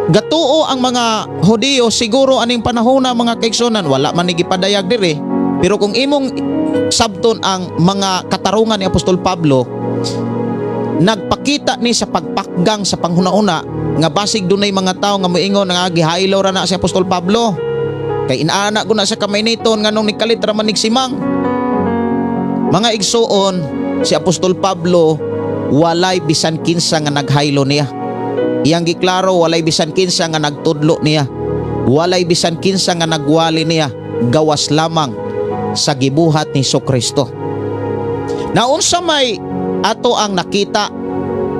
gatuo ang mga Hudiyo siguro aning panahon na, mga kaigsuonan, wala man ni gipadayag diri. Pero kung imong sabton ang mga katarungan ni Apostol Pablo, nagpakita ni sa pagpakgang sa panghuna-una nga basig dunay mga tao nga moingon nga gihaylo ra na si Apostol Pablo. Kay inaana ko na sa kamay niton nganong nikalit ra man simang. Mga igsuon, si Apostol Pablo walay bisan kinsa nga naghaylo niya. Iyang giklaro, walay bisan kinsa nga nagtudlo niya. Walay bisan kinsa nga nagwali niya, gawas lamang sa gibuhat ni Kristo. Naunsa may ato ang nakita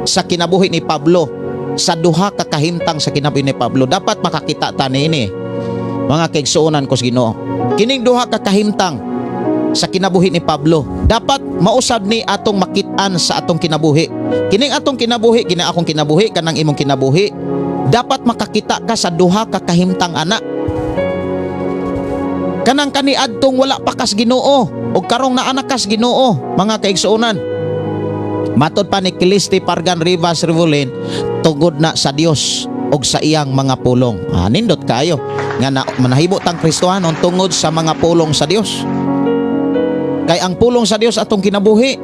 sa kinabuhi ni Pablo, sa duha ka kahimtang sa kinabuhi ni Pablo? Dapat makakita ta niini, mga kaigsuonan ko sa Ginoo. Kining duha ka kahimtang sa kinabuhi ni Pablo, dapat mausab ni atong makit-an sa atong kinabuhi. Kining atong kinabuhi, kini akong kinabuhi, kanang imong kinabuhi, dapat makakita ka sa duha ka kahimtang ana. Kanang kaniadtong wala pa kas Ginoo ug karong naa na kas Ginoo, mga kaigsuonan. Matod pa ni Kiliste Pargan Rivas Revolin, tungod na sa Dios ug sa iyang mga pulong. Nindot kayo nga na, manahimo tang Kristohanon tungod sa mga pulong sa Dios. Kay ang pulong sa Dios atong kinabuhi.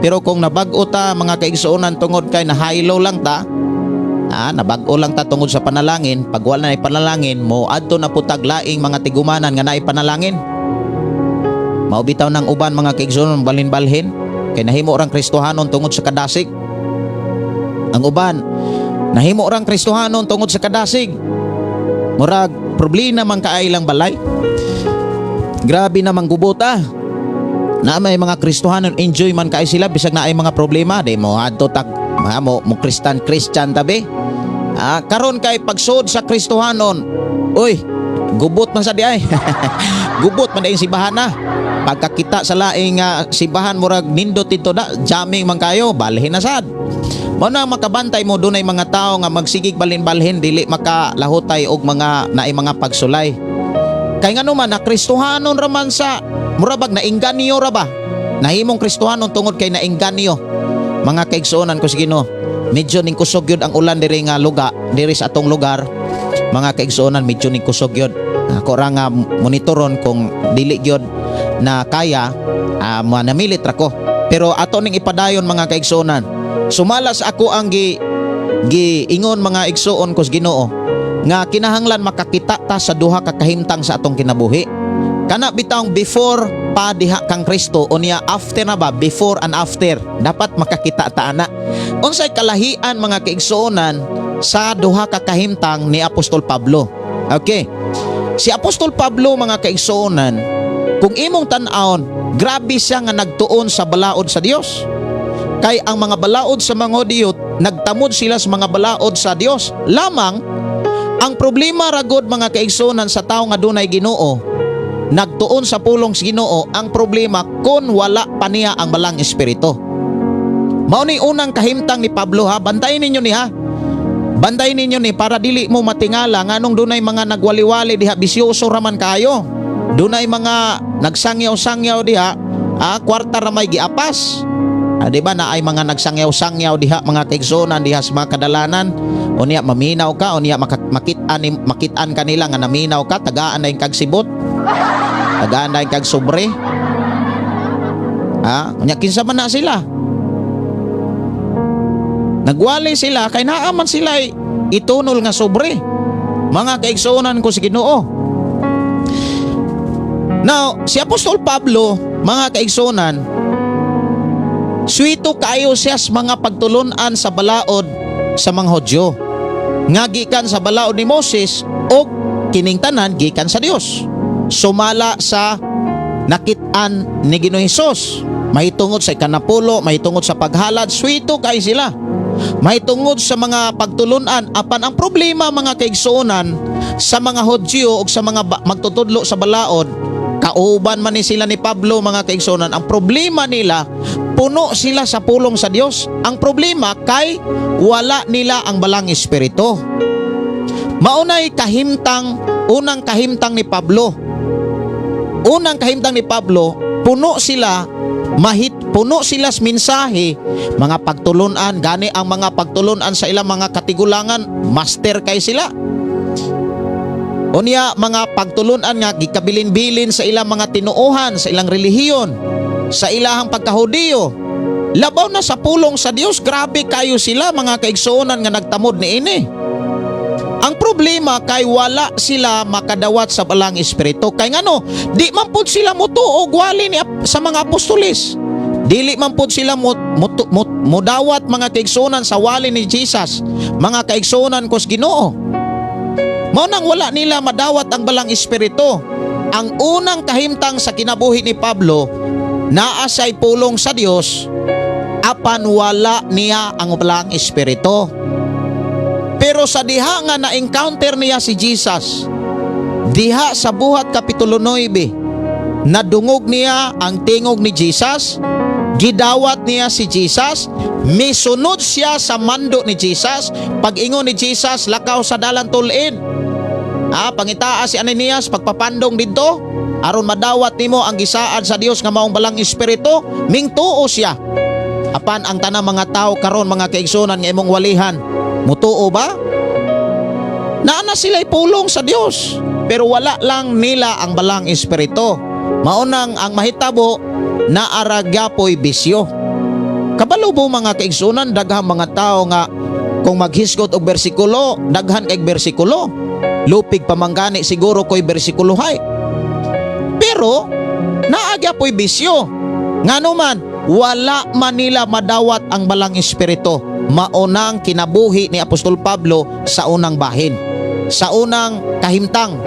Pero kung nabag-o ta, mga kaigsuonan, tungod kay nahaylo lang ta, nabag-o lang ta tungod sa panalangin, pag wala na panalangin, mo adto na putag laing mga tigumanan nga naay panalangin. Mao bitaw ng uban, mga kaigsuonan, balhin-balhin kay nahimo rang Kristohanon tungod sa kadasig. Ang uban nahimo rang Kristohanon tungod sa kadasig. Murag problema man kaay lang balay. Grabe namang gubota. Na may mga Kristohanon, enjoy man kay sila bisag naay mga problema, di mo adto tag mga mo Christian Christian tabi. Karon kay pagsud sa Kristohanon, uy, gubot man sa di ay. Gubot man dayong simbahan na. Pagkakita sa laing simbahan, murag nindot dito da, jamming man kayo, balhin na sad. Mao na makabantay mo dunay mga tao nga magsigig balhin-balhin, dili makalahutay og mga naay mga pagsulay. Kay ngano man na Kristohanon ra man sa mura bag naingganyo ra ba? Nahimong Kristohanon tungod kay naingganyo. Mga kaigsuonan ko sa Ginoo, medyo ning kusog yun ang ulan diri nga lugar, diri sa atong lugar. Mga kaigsuonan, medyo ning kusog yun. Ako ra nga monitoron kung dili gyud na kaya, manamilit ra ko. Pero ato ning ipadayon, mga kaigsuonan. Sumalas ako ang gi giingon, mga igsuon ko sa Ginoo, nga kinahanglan makakita ta sa duha ka kahimtang sa atong kinabuhi. Kana bitawng before pa diha kang Kristo unya after na ba, before and after, dapat makakita ta ana. Unsay kalahian, mga kaigsuonan, sa duha ka kahimtang ni Apostol Pablo? Okay. Si Apostol Pablo, mga kaigsuonan, kung imong tan-awon, grabe siya nga nagtuon sa balaod sa Dios. Kay ang mga balaod sa mga Hudiyo, nagtamod sila sa mga balaod sa Dios. Lamang ang problema ragod, mga kaigsuonan, sa tao nga dunay Ginoo, nagtuon sa pulong sa Ginoo, ang problema kung wala pa niya ang Balang Espiritu. Mao ni unang kahimtang ni Pablo ha, bantayin ninyo ni ha. Bantayin ninyo ni para dili mo matingala nganong dunay mga nagwali-wali diha, bisyoso raman kayo. Dunay mga nagsangyaw-sangyaw diha, kwarta ra may giapas. Di ba na ay mga nagsangyaw-sangyaw diha, mga kaigsuonan, diha sa mga kadalanan? Unya maminaw ka, unya makit-an kanila nga naminaw ka, tagaan na yung kagsibot. Tagaan na yung kagsobre. Unya kinsa man na sila? Nagwali sila kay naa man sila itunol nga sobre. Mga kaigsuonan ko sa Ginoo. Now, si Apostol Pablo, mga kaigsuonan, suwito kaayo siya sa mga pagtulunan sa balaod sa mga Hudyo nga gikan sa balaod ni Moses o kining tanan gikan sa Dios. Sumala sa nakit-an ni Ginoong Hesus. Mahitungod sa ikanapulo, mahitungod sa paghalad, suwito kay sila. Mahitungod sa mga pagtulunan, apan ang problema, mga kaigsuonan, sa mga Hudyo o sa mga magtutudlo sa balaod, kauban man ni sila ni Pablo, mga kaigsuonan, ang problema nila, puno sila sa pulong sa Dios. Ang problema kay wala nila ang Balang Espiritu. Maunay kahimtang, unang kahimtang ni Pablo. Unang kahimtang ni Pablo, puno sila mahit puno sila sa mensahe, mga pagtulunan, gani ang mga pagtulunan sa ilang mga katigulangan, master kay sila. Unya mga pagtulunan nga gikabilin-bilin sa ilang mga tinuohan, sa ilang relihiyon, sa ilahang pagkahudiyo. Labaw na sa pulong sa Dios, grabe kayo sila, mga kaigsuonan, nga nagtamod niini. Ang problema kay wala sila makadawat sa Balang Espiritu. Kay ngano, di man pud sila mutuo og wali ni sa mga apostoles. Dili man pud sila mudawat, mga kaigsuonan, sa wali ni Jesus. Mga kaigsuonan kos Ginoo. Mao nang wala nila madawat ang Balang Espiritu. Ang unang kahimtang sa kinabuhi ni Pablo, naa siya'y pulong sa Dios, apan wala niya ang Balang Espiritu. Pero sa diha nga na-encounter niya si Jesus, diha sa Buhat Kapitulo 9, nadungog niya ang tingog ni Jesus, gidawat niya si Jesus, misunod siya sa mando ni Jesus. Pag-ingon ni Jesus, "Lakaw sa dalan tulin. Pangitaa si Ananias, pagpapandong didto, aron madawat nimo ang gisaad sa Dios nga maong Balang Espiritu," mingtuo siya. Apan ang tanang mga tao karon, mga kaigsunan, nga imong walihan, mutuo ba? Naa na sila'y pulong sa Dios, pero wala lang nila ang Balang Espiritu. Maunang ang mahitabo, naa ra gyapoy bisyo. Kabalo mo, mga kaigsunan, daghang mga tao nga kung maghisgot og bersikulo, daghan kay bersikulo. Lupig pamanggani siguro ko'y bersikulohay. Pero naa gyapoy bisyo. Ngano man, wala man nila madawat ang Balang Espiritu. Maunang kinabuhi ni Apostol Pablo sa unang bahin. Sa unang kahimtang.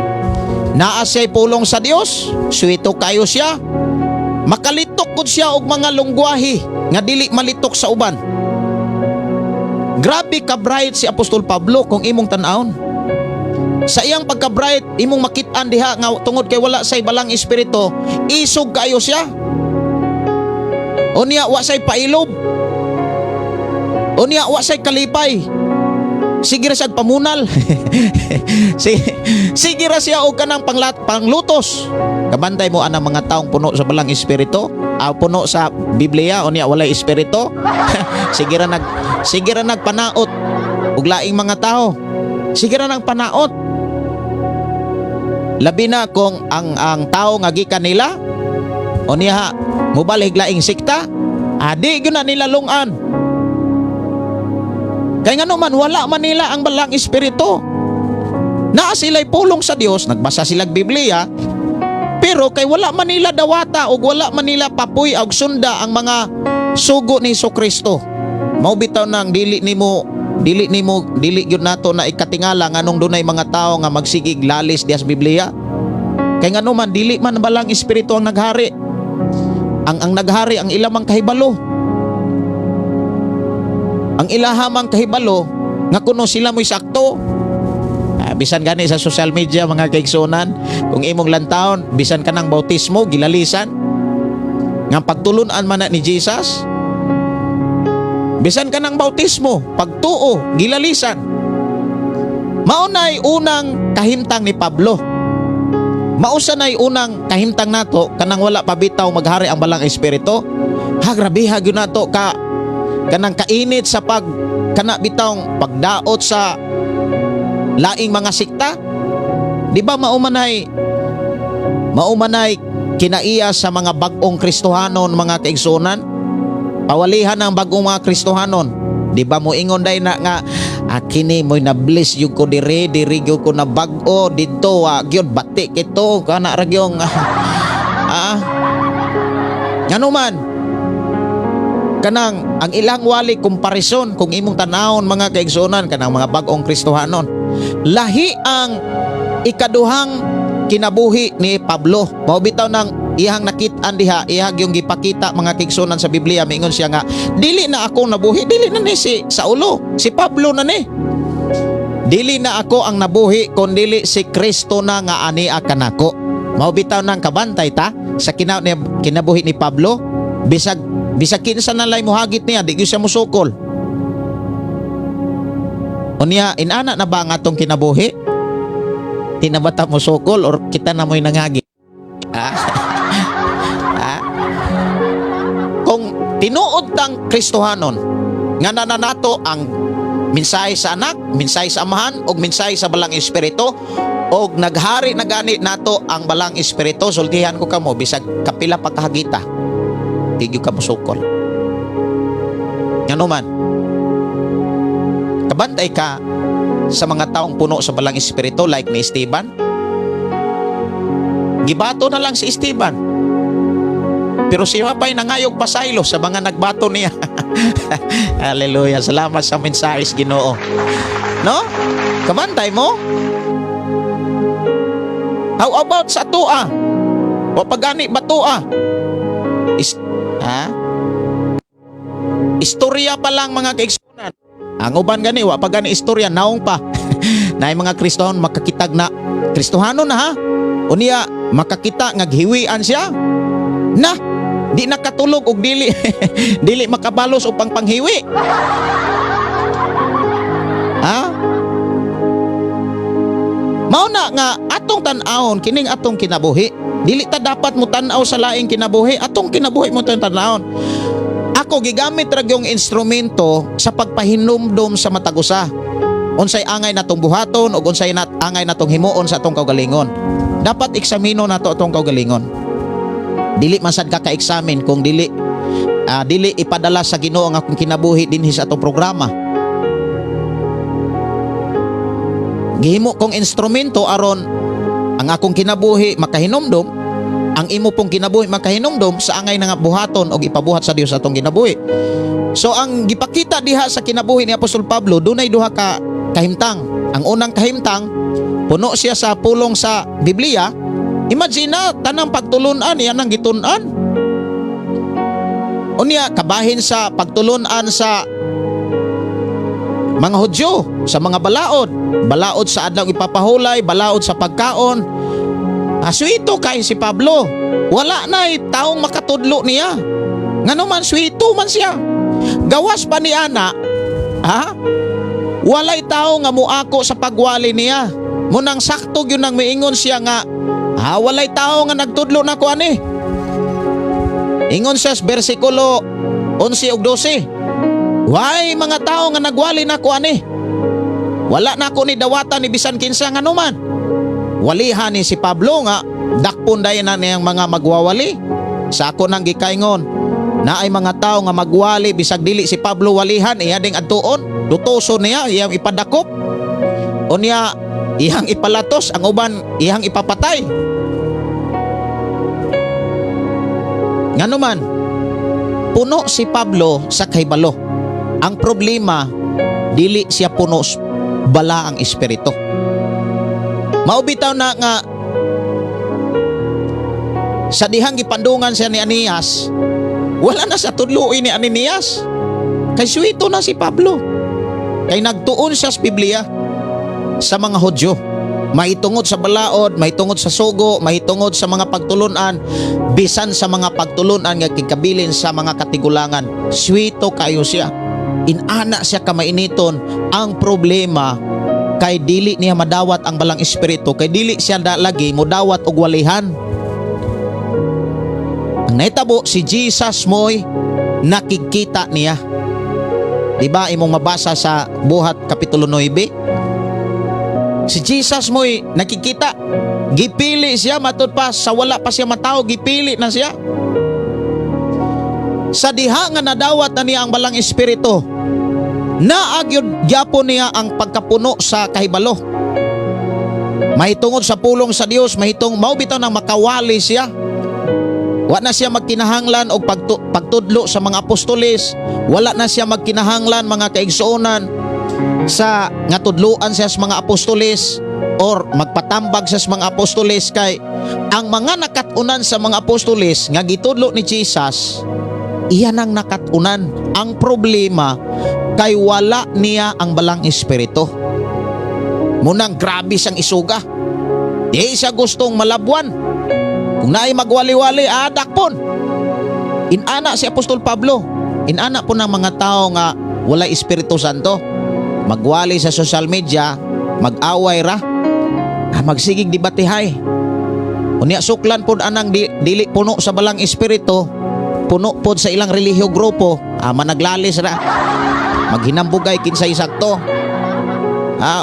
Naa siya'y pulong sa Dios, suwito kayo siya. Makalitok pud siya og mga lungwahe nga dili malitok sa uban. Grabe ka bright si Apostol Pablo kung imong tan-awon. Sa iyang pagka-bright, imong makit-an diha nga tungod kay wala say Balang Espiritu, isog kayo siya. Unya wa say pailob. Unya wa say kalipay. Sige ra siya pamunal. Sige ra siya og kanang panglutos. Kabantay mo anang mga taong puno sa Balang Espiritu, puno sa Biblia unya walay espiritu. Sige ra nagpanaot og laing mga tao. Sige ra nagpanaot. Labi na kung ang tao nga gikan nila unya mobalhig laing sekta, adi gyud na nila lungan. Kay ngano man, wala man nila ang Balang Espiritu. Naa sila'y pulong sa Dios, nagbasa silag Biblia, pero kay wala man nila dawata ug wala man nila papuy og sunda ang mga sugo ni Kristo. Mao bitaw nang dili nimo dili gyud nato na ikatingala nganong dunay mga tao nga magsigig lalis diha sa Biblia. Kay ngano man, dili man Balang Espiritu ang naghari. Ang naghari ang ilamang kahibalo. Ang ilahamang kahibalo nga kuno sila mo'y sakto. Bisan gani sa social media, mga kaigsuonan, kung imong lantawon, bisan kanang bautismo gilalisan nga pagtulunan man na ni Jesus. Bisan kanang bautismo, pagtuo, gilalisan. Mao nay unang kahimtang ni Pablo. Mausa na'y unang kahimtang nato kanang wala pa bitaw maghari ang Balang Espiritu. Ha, grabe ha gyud nato ka kanang kainit sa pag kana bitawng pagdaot sa laing mga sikta. Di ba mao manay kinaiya sa mga bag-ong Kristohanon, mga kaigsuonan? Pawalihan ang bag-ong mga Kristohanon. Di ba moingon day na nga Akini mo'y na-bless yung ko dire, diri gyud ko na bag-o didto, wa gyud bati kito kana ra gyung ah. Ngano man kanang ang ilang wali komparison, kung imong tanawon, mga kaigsuonan, kanang mga bag-ong Kristohanon, lahi ang ikaduhang kinabuhi ni Pablo. Mao bitaw nang iyang nakit-an diha, iyang yung gipakita, mga kaigsuonan, sa Biblia. Miingon siya nga dili na ako nabuhi, dili na ni si Saulo, si Pablo na ni. Dili na ako ang nabuhi kun dili si Kristo na nga ania kanako. Mao bitaw nang kabantay ta sa kinabuhi ni Pablo, bisag bisag kinsa na lay muhagit niya, di gyud siya musukol. Unya, inana na ba ang atong kinabuhi? Di na ba ta musukol or kita na mo'y nangagi? Ah? Ah? Kung tinuod tang Kristohanon, nga nananato ang mensahe sa Anak, mensahe sa Amahan, ug mensahe sa Balang Espiritu, og naghari na gani nato ang Balang Espiritu, sultihan ko kamo, bisag kapila pa kahagita, di gyud ka musukol. Ngano man, kabantay ka sa mga taong puno sa Balang Espiritu like ni Esteban. Gibato na lang si Esteban. Pero siya pa'y nangayog pasaylo sa mga nagbato niya. Hallelujah. Salamat sa mensahe, Ginoo. No? Kabantay mo? How about sa atoa? O pagani batoa? Ha? Istorya pa lang, mga kaigsuonan. Ang uban gani wa pa gani istorya, naong pa. Naay mga Kristohanon makakitag na Kristohano na ha. Unya makakita nga gihiwian siya. Na di nakatulog og dili dili makabalos og pangpanghiwi. Ha? Mao na nga atong tan-awon kining atong kinabuhi. Dili ta dapat mo tan-aw sa laing kinabuhi, atong kinabuhi mo tan-awon. Ako gigamit ra yung instrumento sa pagpahinumdom sa matag usa. Unsay angay natong buhaton ug unsay angay natong himuon sa atong kaugalingon. Dapat eksamino nato atong kaugalingon. Dili man sad ka ka-examine kung dili ipadala sa Ginoo ang akong kinabuhi dinhi sa atong programa. Gihimo kong instrumento aron ang akong kinabuhi makahinumdom, ang imo pong kinabuhi makahinumdom sa angay nga buhaton og ipabuhat sa Dios atong kinabuhi. So ang gipakita diha sa kinabuhi ni Apostol Pablo, dunay duha ka kahimtang. Ang unang kahimtang, puno siya sa pulong sa Biblia. Imagine na tanang pagtulunan iyan ang gitun-an. Unya kabahin sa pagtulunan sa mga Hudyo, sa mga balaod, balaod sa adlaw ipapahulay, balaod sa pagkaon. Aswito kay si Pablo. Wala na taong makatudlo niya. Ngano man, swito man siya. Gawas pa ni ana, ha? Walay tao nga muako sa pagwali niya. Munang sakto gyud nang miingon siya nga, ha, walay tao nga nagtudlo nako ani. Ingon siya sa bersikulo 11 ug 12. Way mga tao nga nagwali nako ani. Wala na ako ni dawatan ni bisan kinsa nga anuman. Walihan ni si Pablo nga dakpon dayon na niyang mga magwawali. Sa ako nang gikaingon, na ay mga tao nga magwali bisag dili si Pablo walihan, iya ding adtuon, dutoso niya, iyang ipadakop. Unya iyang ipalatos, ang uban iyang ipapatay. Ngano man, puno si Pablo sa kahibalo. Ang problema, dili siya puno bala ang espiritu. Mao bitaw na nga sa dihang gipandungan siya ni Ananias, wala na sa tudluin ni Ananias. Kay suwito na si Pablo. Kay nagtuon siya sa Biblia sa mga Hudyo. Mahitungod sa balaod, mahitungod sa sugo, mahitungod sa mga pagtulunan, bisan sa mga pagtulunan nga kikabilin sa mga katigulangan. Swito kayo siya. Inana siya kamainiton. Ang problema kay dili niya madawat ang Balang Espiritu, kay dili siya da lagi modawat og walihan. Ang nahitabo, si Jesus mo'y nakikita niya. Di ba imong mabasa sa Buhat Kapitulo 9? Si Jesus mo'y nakikita. Gipili siya matud pa sa wala pa siya matawo, gipili na siya. Sa diha nga nadawat na niya ang Balang Espiritu, Naa gyud gyapon niya ang pagkapuno sa kahibalo. Mahitungod sa pulong sa Dios, mahitong mao bitaw nang makawali siya. Wa na siya magkinahanglan og pagtudlo sa mga apostoles, wala na siya magkinahanglan, mga kaigsuonan, sa nga tudloan siya sa mga apostoles or magpatambag siya sa mga apostoles, kay ang mga nakat-unan sa mga apostoles nga gitudlo ni Jesus, iyan ang nakat-unan. Ang problema kay wala niya ang Balang Espiritu. Munang grabe siyang isuga. Di siya gustong malabwan. Kung naay magwali-wali, dakpon. Inana si Apostol Pablo. Inana po ng mga tao nga wala Espiritu Santo. Magwali sa social media, mag-away ra. Magsigig debatihay. Unya suklan pod anang dili puno sa Balang Espiritu, puno pod sa ilang relihiyo grupo, managlalis ra. Maghinambugay kinsay sakto.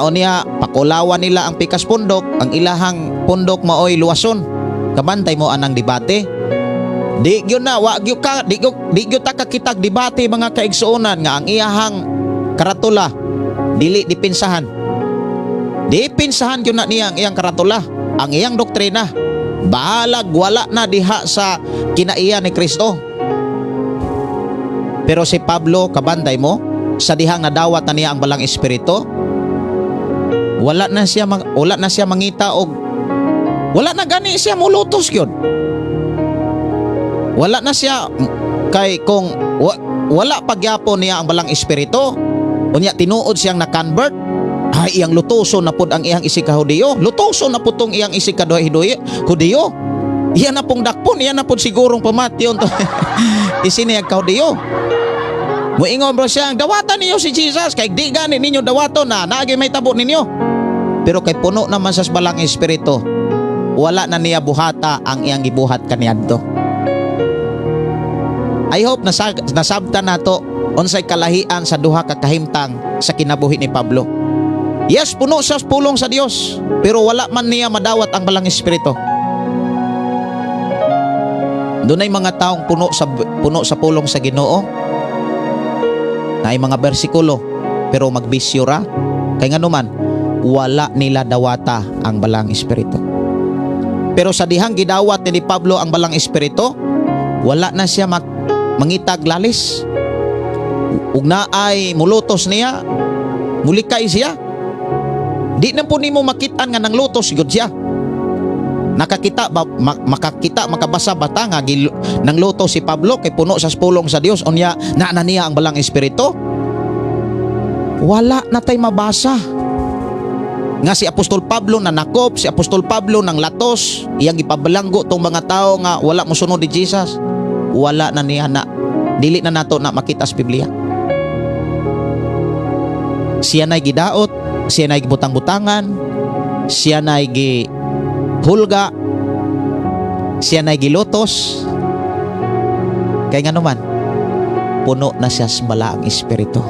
Unya pakulawan nila ang pikas pundok, ang ilahang pundok maoy luwason. Kabantay mo anang debate. Di gyud na wa gyud ka di gyud ta kakitag debate, mga kaigsuonan, nga ang iyahang karatula dili dipinsahan. Dipinsahan gyud na niya ang iyang karatula, ang iyang doktrina. Bahalag wala na diha sa kinaiya ni Kristo. Pero si Pablo, kabantay mo, sa dihang nadawat na niya ang Balang Espiritu, wala na siya mangita og wala na gani siya mulutos gyud. Wala na siya kay kung wala pagyapon niya ang Balang Espiritu, unya tinuod siyang na-convert, ay iyang lutoso na pud ang iyang isig ka Hudiyo. Lutoso na pud tong iyang isig ka Hudiyo. Iya na pong dakpon, iya na pud sigurong pamatyon to. Isiniyag ka Hudiyo. Muingon bro siya, dawatan ninyo si Jesus, kay di gani ninyo dawaton na, naagi may tabo ninyo. Pero kay puno naman sa Balang Espiritu, wala na niya buhata ang iyang gibuhat kaniadto. I hope nasabtan nato unsay kalahian sa duha ka kahimtang sa kinabuhi ni Pablo. Yes, puno siya sa pulong sa Dios, pero wala man niya madawat ang Balang Espiritu. Dunay mga taong puno sa pulong sa Ginoo. Naay mga bersikulo pero magbisyo ra, kay nganuman wala nila dawata ang Balang Espiritu. Pero sa dihang gidawat ni Pablo ang Balang Espiritu, wala na siya mangitag lalis. Ug naay mulutos niya, mulikay siya. Di na po nimo makitaan nga nanglutos gyud siya. Nakakita ba, makakita, makabasa ba ta nga nangluto si Pablo kay puno sa pulong sa Dios, unya naa na niya ang Balang Espiritu? Wala na tay mabasa nga si Apostol Pablo nanakop, si Apostol Pablo nang latos, iyang ipabalanggo tong mga tao nga wala mosunod ni Jesus. Wala na niya na, dili na nato na makita sa Biblia. Siya na'y gidaot, siya na'y gibutang-butangan, siya na'y gihulga, siya na'y gilutos. Kay nga naman, puno na siya sa Balaang Espiritu.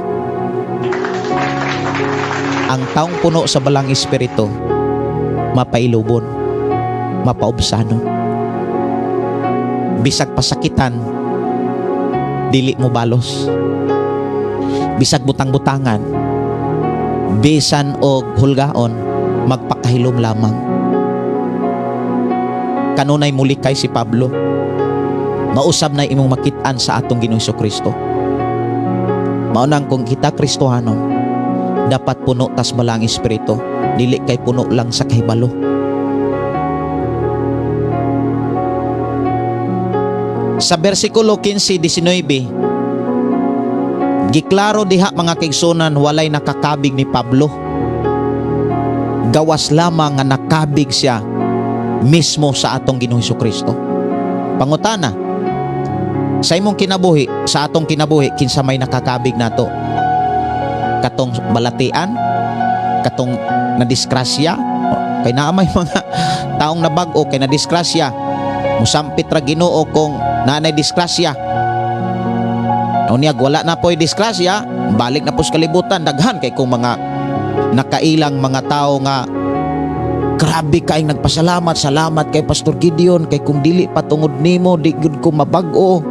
Ang taong puno sa Balang Espiritu, mapailubon, mapaubsanon. Bisag pasakitan, dili mo balos. Bisag butang-butangan, bisan og hulgaon, magpakahilom lamang. Kanunay mulikay si Pablo. Mausab na imong makitaan sa atong Ginoong Kristo. Maunang kung kita Kristohanon, dapat puno tas Balang Espiritu, dili kay puno lang sa kahibalo. Sa bersikulo 15-19, giklaro diha, mga kaigsunan, walay nakakabig ni Pablo. Gawas lamang nga nakabig siya mismo sa atong Ginoong Kristo. Pangutana, sa imong kinabuhi, sa atong kinabuhi, kinsa may nakakabig nato? Katong balatian, katong nadiskrasya, kay naa may mga taong nabag-o kay nadiskrasya. Musampit ra Ginoo kung naanay diskrasya. Unya wala na po'y diskrasya, balik na po sa kalibutan, daghan kay kung mga nakailang mga tao nga grabe kay nagpasalamat, salamat kay Pastor Gideon kay kung dili pa tungod nimo di gyud ko mabag-o.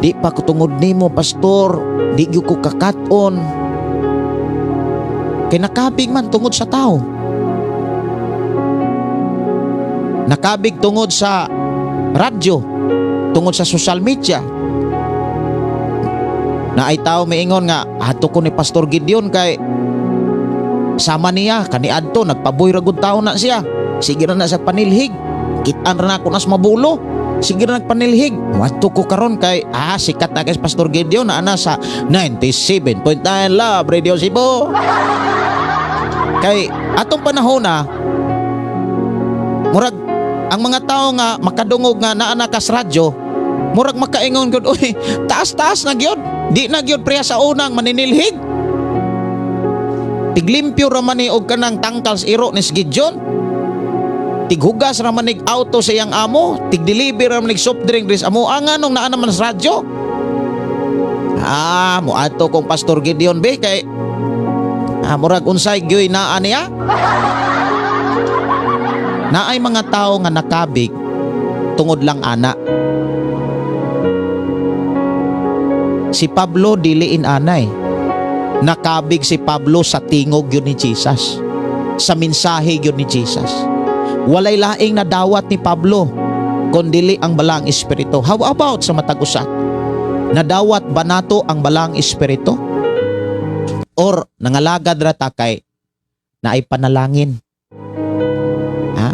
Di pa ko tungod nimo, pastor, di gyud ko kakat-on. Kay nakabig man tungod sa tao. Nakabig tungod sa radyo, tungod sa social media. Na ay tao miingon nga adto ko ni Pastor Gideon kay sama niya kaniadto nagpaboy ra gud tao na siya. Sige ra na sa panilhig. Kitan ra na ako nas mabulo. Sige ra nagpanilhig. Wadto ko karon kay sikat na kay Pastor Gideon na ana sa 97.9 Love Radio Cebu. Kay atong panahon na murag ang mga tao nga makadungog nga naa na kas radyo, murag makaingon gud, "Uy, taas-taas na gyud, di na gyud preya sa unang maninilhig. Tiglimpyo ra man ni og kanang tangkal sa iro ni Gideon. Tighugas ra man nig auto sa iyang amo, tig-deliver ra man nig soft drink diri sa amo. Ang nganong naa naman sa radyo? Moadto kong Pastor Gideon be kay murag unsay gyoy naa niya." Naay mga tao nga nakabig tungod lang ana. Si Pablo dili in-anay. Nakabig si Pablo sa tingog yun ni Jesus. Sa mensahe yun ni Jesus. Walay laing nadawat ni Pablo kundili ang balang espiritu. How about sa matag usa? Nadawat ba nato ang balang espiritu? Or nangalagad ra ta kay naay panalangin? Ha?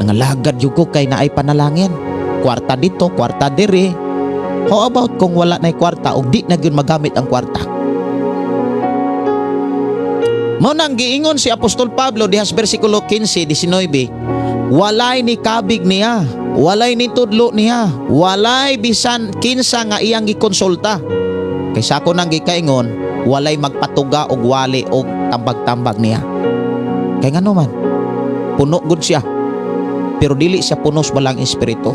Nangalagad jud ko kay naay panalangin. Kwarta dito, kwarta diri. How about kung wala na'y kwarta o di na gyud magamit ang kwarta? Mao nang giingon si Apostol Pablo diha sa bersikulo 15, 19, walay ni kabig niya, walay ni tudlo niya, walay bisan kinsa nga iyang gikonsulta. Kay sa ako nang gikaingon, walay magpatuga og wali og tambag-tambag niya. Kay ngano man, puno gud siya. Pero dili siya puno sa balang espiritu.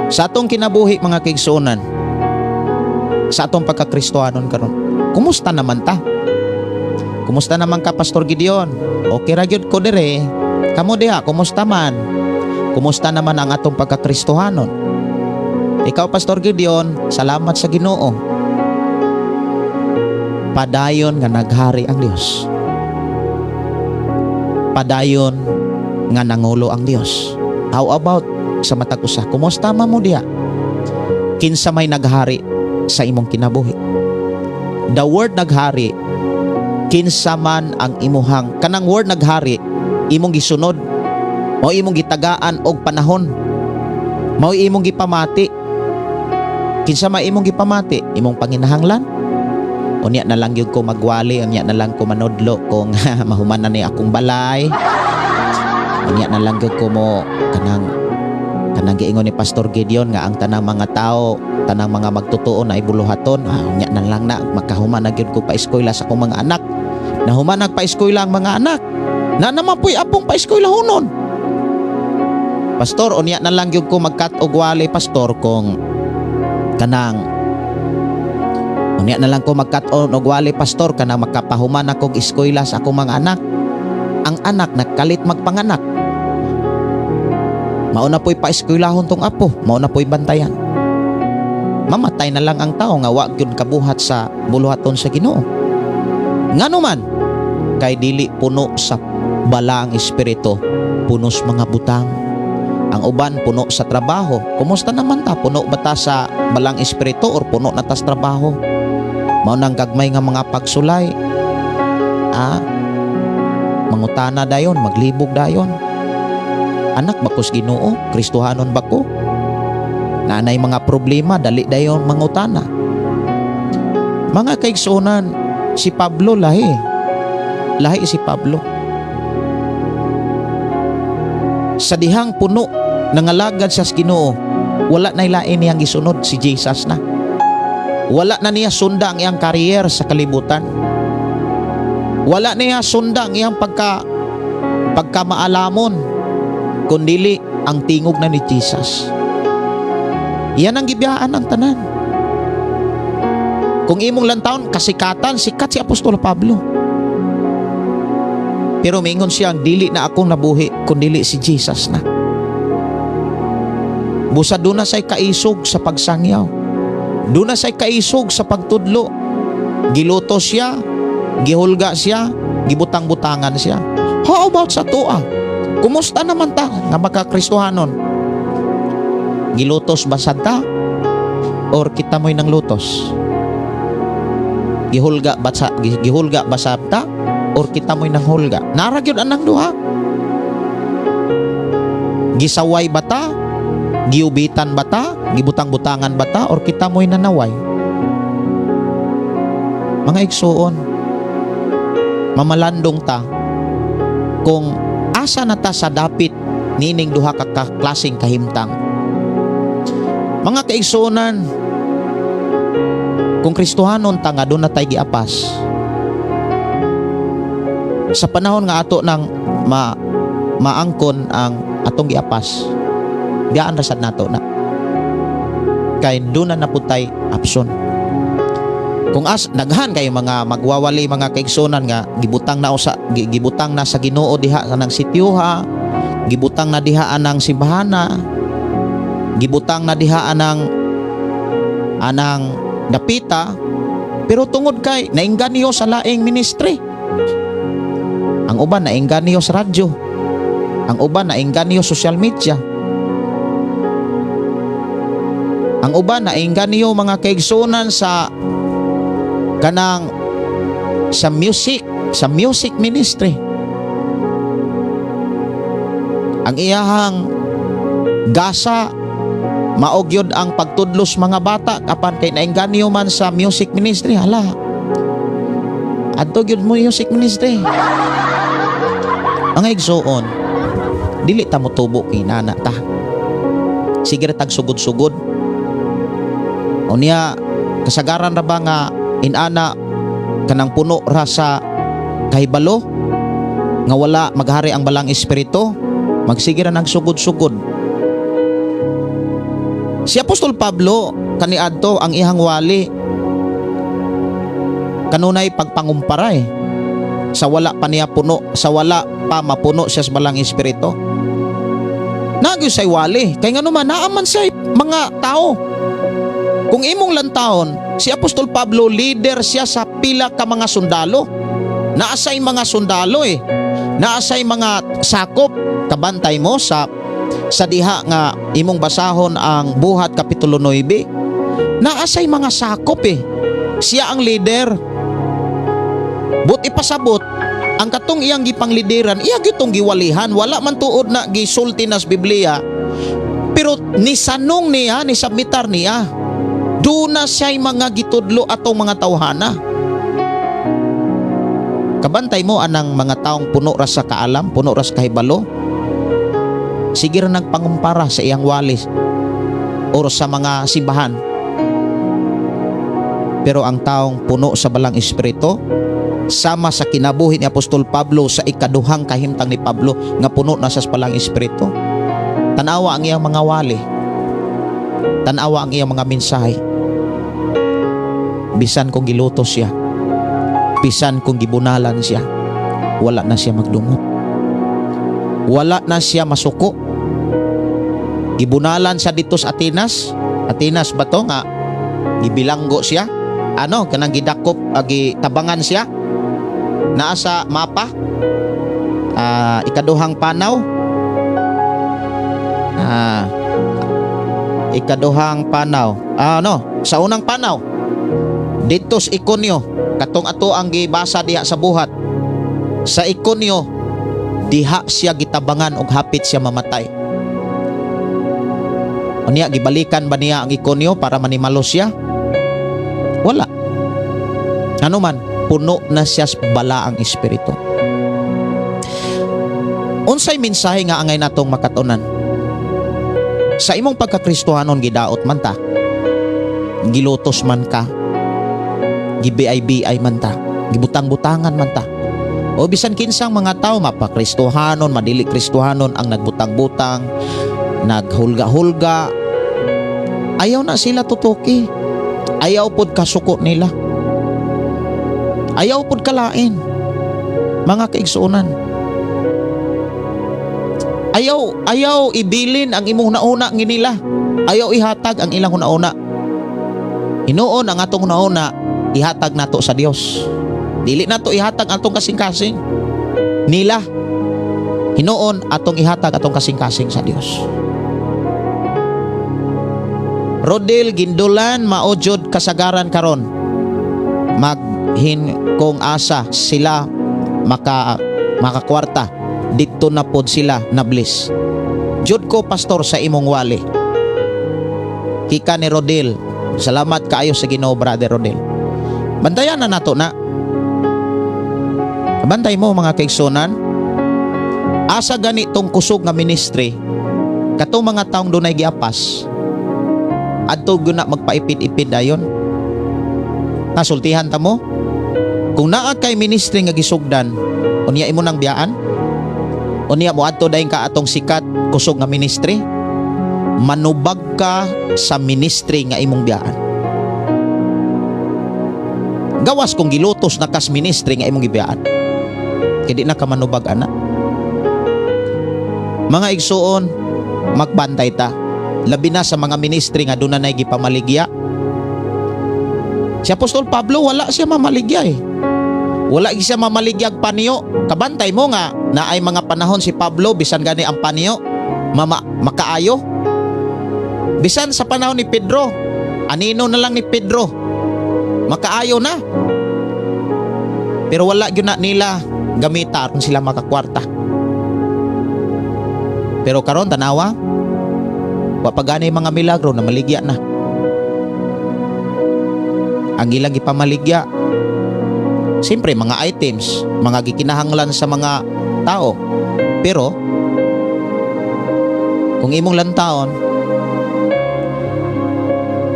Sa atong kinabuhi, mga kaigsuonan, sa atong pagkakristohanon karon, kumusta naman ta? Kumusta naman ka, Pastor Gideon? Okay ra gyud ko dire. Kamo diha, kumusta man? Kumusta naman ang atong pagkakristohanon? Ikaw, Pastor Gideon, salamat sa Ginoo. Padayon nga naghari ang Dios. Padayon nga nangulo ang Dios. How about sa matag usa? Kumusta man mo diha? Kinsa may naghari sa imong kinabuhi? The word "naghari", kinsa man ang imuhang kanang word "naghari", imong gisunod, mao imong gitagaan og panahon, mao imong gipamati. Kinsa may imong gipamati? Imong panginahanglan? Unya na lang gyud ko magwali, unya na lang ko manudlo kung mahuman na ni akong balay. Unya na lang gyud ko mo kanang giingon ni Pastor Gideon nga ang tanang mga tao, tanang mga magtotoo na ibuluhaton, unya na lang na makahuman na gyud ko pa-eskwela sa akong mga anak. Nahuman nagpa-eskwela ang mga anak. Na naman po'y apong pa-eskwela hunon. Pastor, unya na lang gyud ko mag-cut og wali, Pastor, kung kanang unya na lang ko mag-cut on og wali, Pastor, kanang makapahuman akong eskwela sa akong mga anak. Ang anak nagkalit magpanganak. Mao na po'y paeskwelahon tong apo, mao na po'y bantayan. Mamatay na lang ang tao nga wa gyud kabuhat sa buluhaton sa Ginoo. Ngano man, kay dili puno sa balaang espiritu, puno sa mga butang. Ang uban puno sa trabaho. Kumusta naman ta? Puno ba ta sa balang espiritu or puno na ta sa trabaho? Mao nang gagmay nga mga pagsulay. Mangutana dayon, maglibog dayon. Anak ba ko's Ginoo? Kristohanon ba ko? Naanay mga problema, dali dayon mangutana. Mga kaigsuonan, si Pablo lahi. Lahi si Pablo. Sa dihang puno nangalagad siya sa Ginoo, wala na lain niyang gisunod, si Jesus na. Wala na niya sunda ang iyang career sa kalibutan. Wala niya sunda ang iyang pagkamaalamon, kundili ang tingog na ni Jesus. Iyan ang gibiyaan ang tanan. Kung imong lantawon, kasikatan, sikat si Apostol Pablo. Pero mingon siya, ang dili na akong nabuhi, kundili si Jesus na. Busa doon na siya'y kaisog sa pagsangyaw. Doon na siya'y kaisog sa pagtudlo. Giluto siya, Gihulga siya, gibutang-butangan siya. How about sa atoa? Kumusta naman ta nga makakristohanon? Gilutos ba sad ta? Or kita mo'y nanglutos? Gihulga ba sa ta? Or kita mo'y nanghulga? Naa ra gyud anang duha. Gisaway ba ta? Giubitan ba ta? Gibutang-butangan ba ta? Or kita mo'y nanaway? Mga igsuon, mamalandong ta kung asa na ta sa dapit niining duha ka klaseng kahimtang. Mga kaigsuonan, kung Kristohanon ta nga duna tay giapas, sa panahon nga ato nang maangkon ang atong giapas, biyaan ra sad nato na. Kay duna na pud tay option. Kung as daghan kayo mga magwawali, mga kaigsuonan, nga gibutang na sa Ginoo diha sa nang sityoha, gibutang na diha anang simbahana, gibutang na diha anang dapita, pero tungod kay nainganyo sa laing ministry, ang uban nainganyo sa radyo, ang uban nainganyo social media, ang uban nainganyo, mga kaigsuonan, sa kanang sa music ministry. Ang iyahang gasa mao gyud ang pagtudlos mga bata, apan kay nainganyo man sa music ministry, hala, adto gyud mo music ministry. Mga igsuon, dili ta motubo kay nana ta. Sige ra tag sugod-sugod. Unya kasagaran ra ba nga inana kanang puno ra sa kahibalo nga wala maghari ang Balaang Espiritu, magsige ra nagsugod-sugod. Si Apostol Pablo kaniadto, ang iyang wali kanunay pagpangumpara eh. Sa wala pa niya puno, sa wala pa mapuno siya sa Balaang Espiritu. Nagyo say wali, kay ngano man naaman siya mga tao. Kung imong lantawon, si Apostol Pablo, leader siya sa pila ka mga sundalo. Naasay mga sundalo eh. Naasay mga sakop. Kabantay mo sa diha nga imong basahon ang Buhat Kapitulo 9. Naasay mga sakop eh. Siya ang leader. But ipasabot, ang katong iyang gipanglideran, iya gyud giwalihan, wala man tuod na gisulti nas Biblia. Pero nisanong niya, nisubmitar niya. Duna siya'y mga gitudlo atong mga tawhana. Kabantay mo anang mga taong puno ra sa kaalam, puno ra sa kahibalo. Sige ra nagpangumpara sa iyang walis or sa mga simbahan. Pero ang taong puno sa Balaang Espiritu, sama sa kinabuhi ni Apostol Pablo sa ikaduhang kahimtang ni Pablo nga puno na sa Balaang Espiritu. Tanawa ang iyang mga wali. Tanawa ang iyang mga mensahe. Bisan kung gilutos siya, bisan kung gibunalan siya, wala na siya magdumot. Wala na siya masuko. Gibunalan siya dito sa Atenas. Atenas ba to nga gibilanggo siya? Ano, kanang gidakop, gitabangan siya? Naa sa mapa? Ikaduhang panaw? Ikaduhang panaw. Ano, sa unang panaw. Dito sa Iconio, katong ato ang gibasa diha sa Buhat. Sa Iconio, diha siya gitabangan og hapit siya mamatay. Unya, gibalikan ba niya ang Iconio para manimalo siya? Wala. Ano man, puno na siya sa Balaang Espiritu. Unsay mensahe nga angay natong makatunan? Sa imong pagkakristohanon, gidaot man ta. Gilutos man ka. Gi-BI-BI man ta. Gibutang-butangan man ta. O bisan kinsang mga tao, mapakristohanon, madili Kristohanon, ang nagbutang-butang, naghulga-hulga, ayaw na sila tutuki. Ayaw pod kasuko nila. Ayaw pod kalain. Mga kaigsuonan. Ayaw ibilin ang imong huna-huna nila. Ayaw ihatag ang ilang huna-huna. Hinuon ang atong huna-huna, ihatag nato sa Dios. Dili nato ihatag atong kasing-kasing nila. Hinuon atong ihatag atong kasing-kasing sa Dios. Rodel Gindulan, mao jud kasagaran karon. Maghin kung asa sila makakwarta, didto na pod sila na bliss. Jud ko, pastor, sa imong wali. Kika ni Rodel. Salamat kaayo sa Ginoo, Brother Rodel. Bantayan na nato na. Bantay mo, mga kaigsunan. Asa gani tong kusog nga ministry, katong mga taong dunay giapas, adto gyud na magpaipid-ipid dayon. Nasultihan ta mo? Kung naa kay ministry nga gisugdan, unya imo nang biyaan? Unya moadto dayon ka atong sikat kusog nga ministry? Manubag ka sa ministry nga imong biyaan. Gawas kung gilutos na kas ministry nga imong gibiyaan. Kay di na ka manubag ana. Mga igsuon, magbantay ta. Labi na sa mga ministry nga doon na gipamaligya. Si Apostol Pablo, wala siya mamaligya eh. Wala siya mamaligyag paniyo. Kabantay mo nga naay mga panahon si Pablo, bisan gani ang paniyo mama, makaayo. Bisan sa panahon ni Pedro, anino na lang ni Pedro, makaayo na. Pero wala gyud na nila gamita aron sila makakwarta. Pero karon tanawa, wa pa gani mga milagro na maligya na. Ang ilang gipamaligya, siyempre mga items, mga gikinahanglan sa mga tao. Pero kung imong lantaon,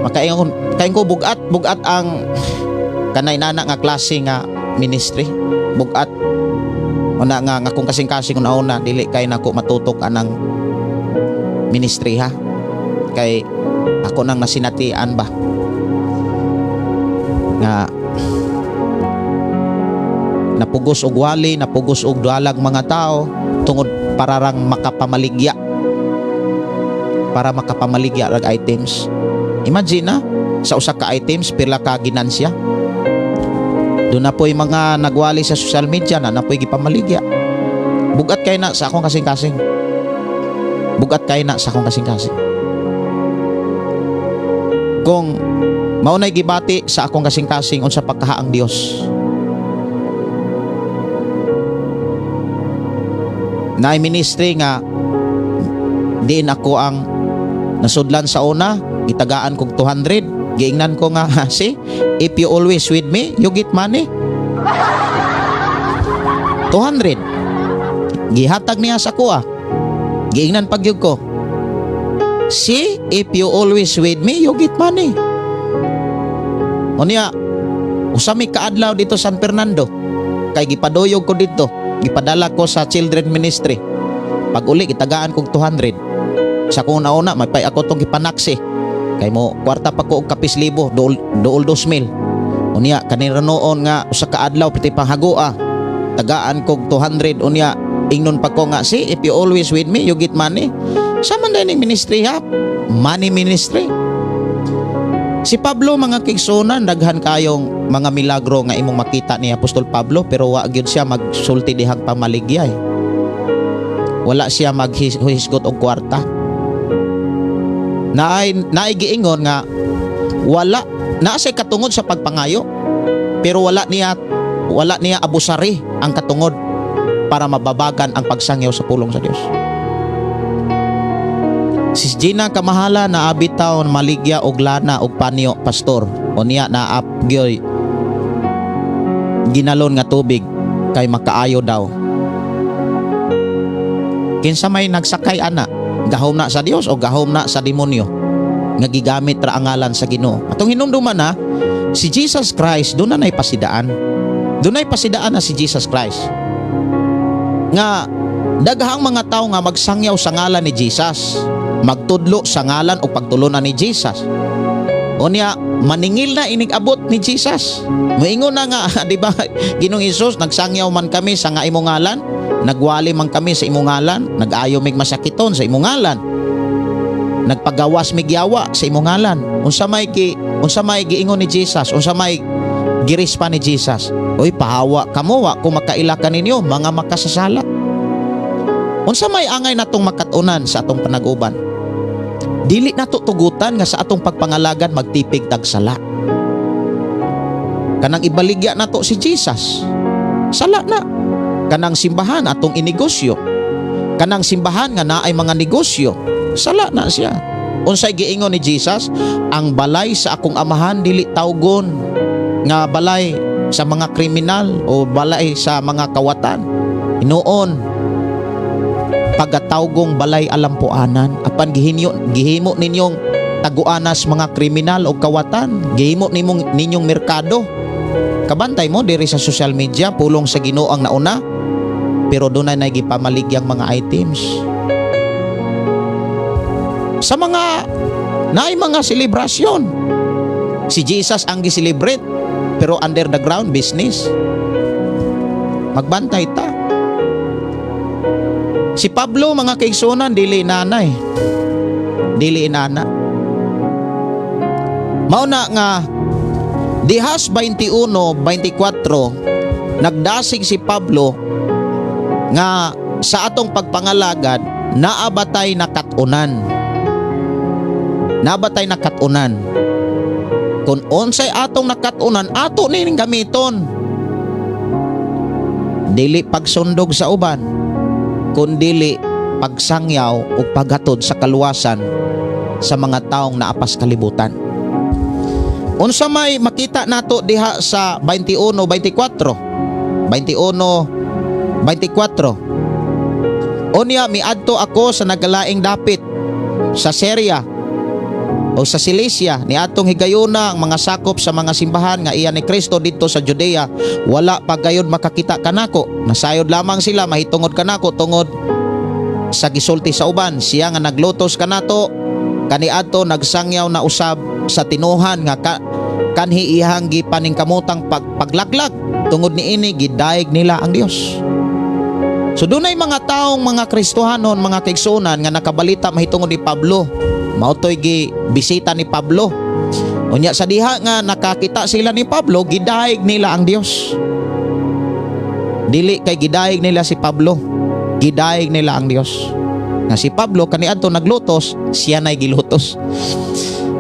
makaingon kain ko, bugat bugat ang kanay nana nga klase nga ministry. Bugat una nga kung kasing-kasing una-una, dili kay nako matutok anang ministry ha, kay ako nang nasinatian ba nga napugos og wali, napugos og dualag mga tao tungod pararang makapamaligya, para makapamaligya rag items. Imagine na sa usa ka items, pila ka ginansya. Doon na po'y mga nagwali sa social media na napoy gipamaligya. Bugat kay na sa akong kasing-kasing. Bugat kay na sa akong kasing-kasing. Kung maunay gibati sa akong kasing-kasing unsa pagkahaang Dios. Naay ministry nga diin ako ang nasudlan sa una, gitagaan kog 200, giingnan ko nga, "See, if you always with me, you get money." 200. Gihatag niya sa kuha. Giingnan pagyud ko, "See, if you always with me, you get money." Unya, usa mi kaadlaw dito San Fernando. Kay gipaduyog ko dito. Gipadala ko sa children ministry. Pag uli, gitagaan kog 200. Sa kung una-una, may pay ako tong gipanaksi. Kay mo, kwarta pa ko og kapis libo, duol, duol 2,000. Unya, kanira noon nga usa ka adlaw, piti panghagoa. Tagaan kog 200, unya, ingnon pa ko nga, "See, if you always with me, you get money." Sa man ning ministry ha? Money ministry. Si Pablo, mga kaigsunan, daghan kayong mga milagro nga imong makita ni Apostol Pablo, pero wa gyud siya magsulti dihang pamaligya eh. Wala siya maghisgot og kwarta. Naay naay giingon nga wala naa siya katungod sa pagpangayo, pero wala niya abusari ang katungod para mababagan ang pagsangyaw sa pulong sa Dios. Si Gina Kamahala, na bitaw maligya og lana og panyo, pastor. Unya na gyoy ginalon nga tubig kay makaayo daw. Kinsa may nagsakay ana? Gahom na sa Dios o gahom na sa demonyo nga gigamit ra ang ngalan sa Ginoo? Atong hinumduman na si Jesus Christ doon na nay pasidaan. Doon ay pasidaan na si Jesus Christ. Nga daghang mga tao nga magsangyaw sa ngalan ni Jesus, magtudlo sa ngalan o pagtulunan ni Jesus. Unya maningil na inig abot ni Jesus. Moingon na nga, di ba, Ginoong Hesus, nagsangyaw man kami sa nga imong ngalan, nagwali man kami sa imong ngalan, nag-ayo mig masakiton sa imong ngalan, nagpagawas mig yawa sa imong ngalan. Unsa may giingon ni Jesus? Unsa may girispa ni Jesus? Uy, pahawa kamo, wa ko makaila kaninyo, mga makasasala. Unsa may angay natong makatunan sa atong panaguban? Dili nato tugutan nga sa atong pagpangalagan magtipig tag sala. Kanang ibaligya nato si Jesus. Sala na. Kanang simbahan atong inegosyo. Kanang simbahan nga naay mga negosyo. Sala na siya. Unsay giingon ni Jesus? Ang balay sa akong amahan dili tawgon nga balay sa mga kriminal o balay sa mga kawatan. Hinuon pagatawgong balay alampuanan, apan gihinyo gihimo ninyong taguanas mga kriminal o kawatan, gihimo nimong ninyong merkado. Kabantay mo diri sa social media, pulong sa Ginoo ang nauna, pero dunay na gipamaligyang mga items sa mga naay mga selebrasyon. Si Jesus ang gi-celebrate, pero under the ground business. Magbantay ta. Si Pablo, mga kaigsunan, dili nanay. Dili inana. Mao na nga dihas 21:24 nagdasig si Pablo nga sa atong pagpangalagad naabatay nakatunan. Naabatay nakatunan. Kung unsay atong nakatunan, ato ning gamiton. Dili pagsundog sa uban, kundili pagsangyaw o paghatod sa kaluwasan sa mga taong naapas kalibutan. Unsa may makita nato diha sa 21:24? 21:24. Unya miadto ako sa nagalaing dapit sa Syria o sa Cilicia niadtong higayuna ang mga sakop sa mga simbahan nga iya ni Kristo didto sa Judea, wala pa gayud makakita kanako. Nasayod lamang sila mahitungod kanako tungod sa gisulti sa uban. Siya nga naglutos kanato kaniadto nagsangyaw na usab sa tinuhan nga kanhi ihang gipaningkamotang paglaglag. Tungod niini gidayeg nila ang Dios. So dunay mga taong mga Kristohanon, mga kaigsunan, nga nakabalita mahitungod ni Pablo. Mao toy gi bisita ni Pablo. Unya sa diha nga nakakita sila ni Pablo, gidayeg nila ang Dios. Dili kay gidayeg nila si Pablo, gidayeg nila ang Dios. Nga si Pablo kaniadto naglutos, siya nay gilutos.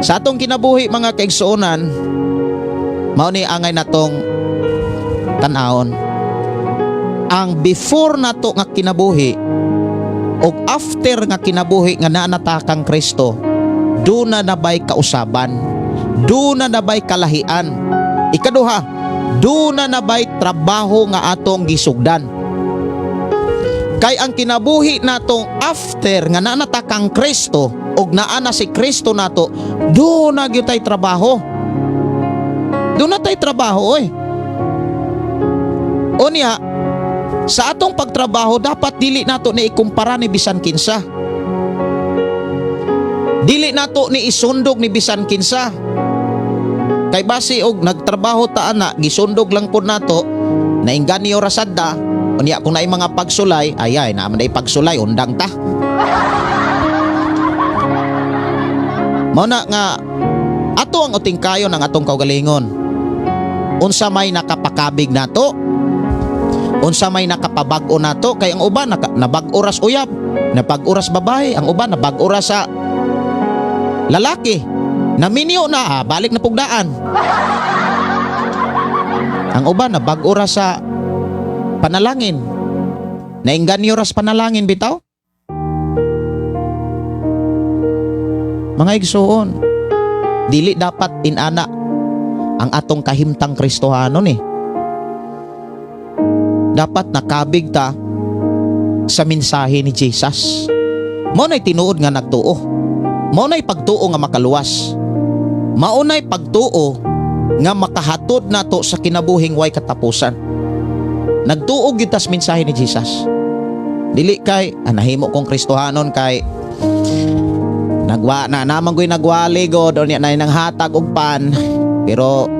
Sa atong kinabuhi, mga kaigsuonan, mao ni angay natong tan-awon. Ang before nato nga kinabuhi ug after nga kinabuhi nga naa na ta kang Kristo, duna na bay kausaban? Duna na bay kalahian? Ikaduha, duna na bay trabaho nga atong gisugdan? Kay ang kinabuhi natong after nga naa na ta kang Kristo ug naa na si Kristo nato, duna gyud tay trabaho. Duna tay trabaho, oy. Unya, sa atong pagtrabaho dapat dili nato ni ikumpara ni bisan kinsa. Dili nato ni isundog ni bisan kinsa. Kay basi og nagtrabaho ta ana, gisundog lang pud nato, nainganyo ra sad ta. Unya kung naay mga pagsulay, ay ay naa man day pagsulay, undang ta. Mao na nga ato ang utingkayon ang atong kaugalingon. Unsa may nakapakabig nato? Unsa may nakapabag-o nato? Kay ang uban nabag-o ras uyab, nabag-o ras babae, ang uban nabag-o ra sa lalaki. Naminyo na, balik na pugdaan. Ang uban nabag-o ra sa panalangin. Nainganyo ras panalangin bitaw. Mga igsuon, dili dapat inana ang atong kahimtang Kristohanon eh. Dapat nakabig ta sa mensahe ni Jesus. Mao na'y tinuod nga nagtuo. Mao na'y pagtuo nga makaluwas. Mao na'y pagtuo nga makahatod nato sa kinabuhing way katapusan. Nagtuo gyud tas mensahe ni Jesus. Dili kay nahimo kong Kristohanon kay nagwa na naman ko'y nagwali god unya na nang hatag og pan, pero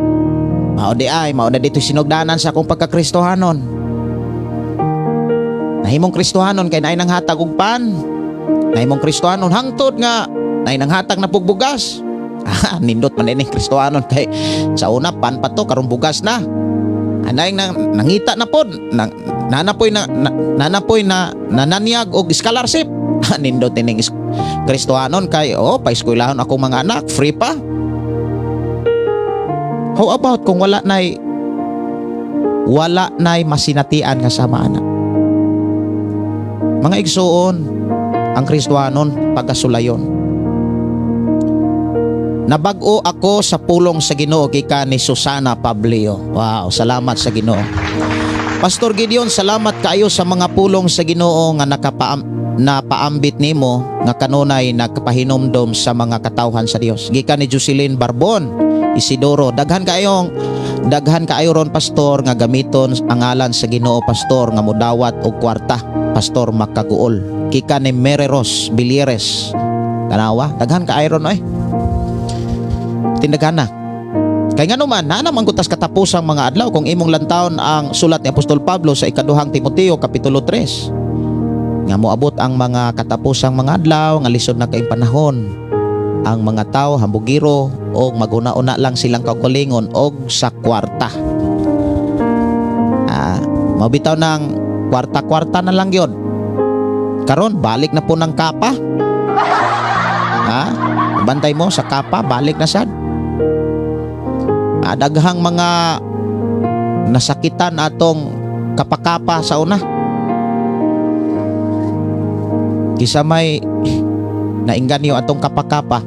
mao di ay mao na dito sinugdanan sa akong pagkakristohanon. Nahimong Kristohanon kay naay nang hatag og pan. Nahimong Kristohanon hangtod nga naay nang hatag na pugbugas. Nindot man ini Kristohanon kay sa una pan pa to, karon bugas na. Anay nang nangita na pod, nang nanapoy na, na nanapoy na nananyag og scholarship. Nindot ining Kristohanon kay oh paeskwelahon akong mga anak, free pa. How about kung wala nay masinatian nga sama ana? Mga igsuon, ang Kristohanon pagkasulayon. Nabag-o ako sa pulong sa Ginoo, gikan ni Susana Pablio. Wow, salamat sa Ginoo. Pastor Gideon, salamat kaayo sa mga pulong sa Ginoo nga napaambit nimo nga kanunay nagpahinumdom sa mga katawhan sa Dios. Gikan ni Jocelyn Barbon Isidoro. Daghan kaayo ron, pastor, nga gamiton ang ngalan sa Ginoo, pastor, nga mudawat og kwarta, pastor, makaguol. Gikan ni Mary Rose Bilieres. Tanawa, daghan kaayo ron oy. Tindaghan na. Kay nga naman, naa naman gutas katapusang mga adlaw kung imong lantawon ang sulat ni Apostol Pablo sa ikaduhang Timoteo kapitulo 3. Nga moabot ang mga katapusang mga adlaw nga lisod na kay panahon. Ang mga tao hambugiro og maguna-una lang silang kaugalingon og sa kwarta. Ah, mabitaw ng kwarta-kwarta na lang yun. Karon balik na po ng kapa. Ha? Bantay mo sa kapa, balik na sad. Ah, daghang mga nasakitan atong kapakapa sa una. Kisa may nainganyo atong kapakapa.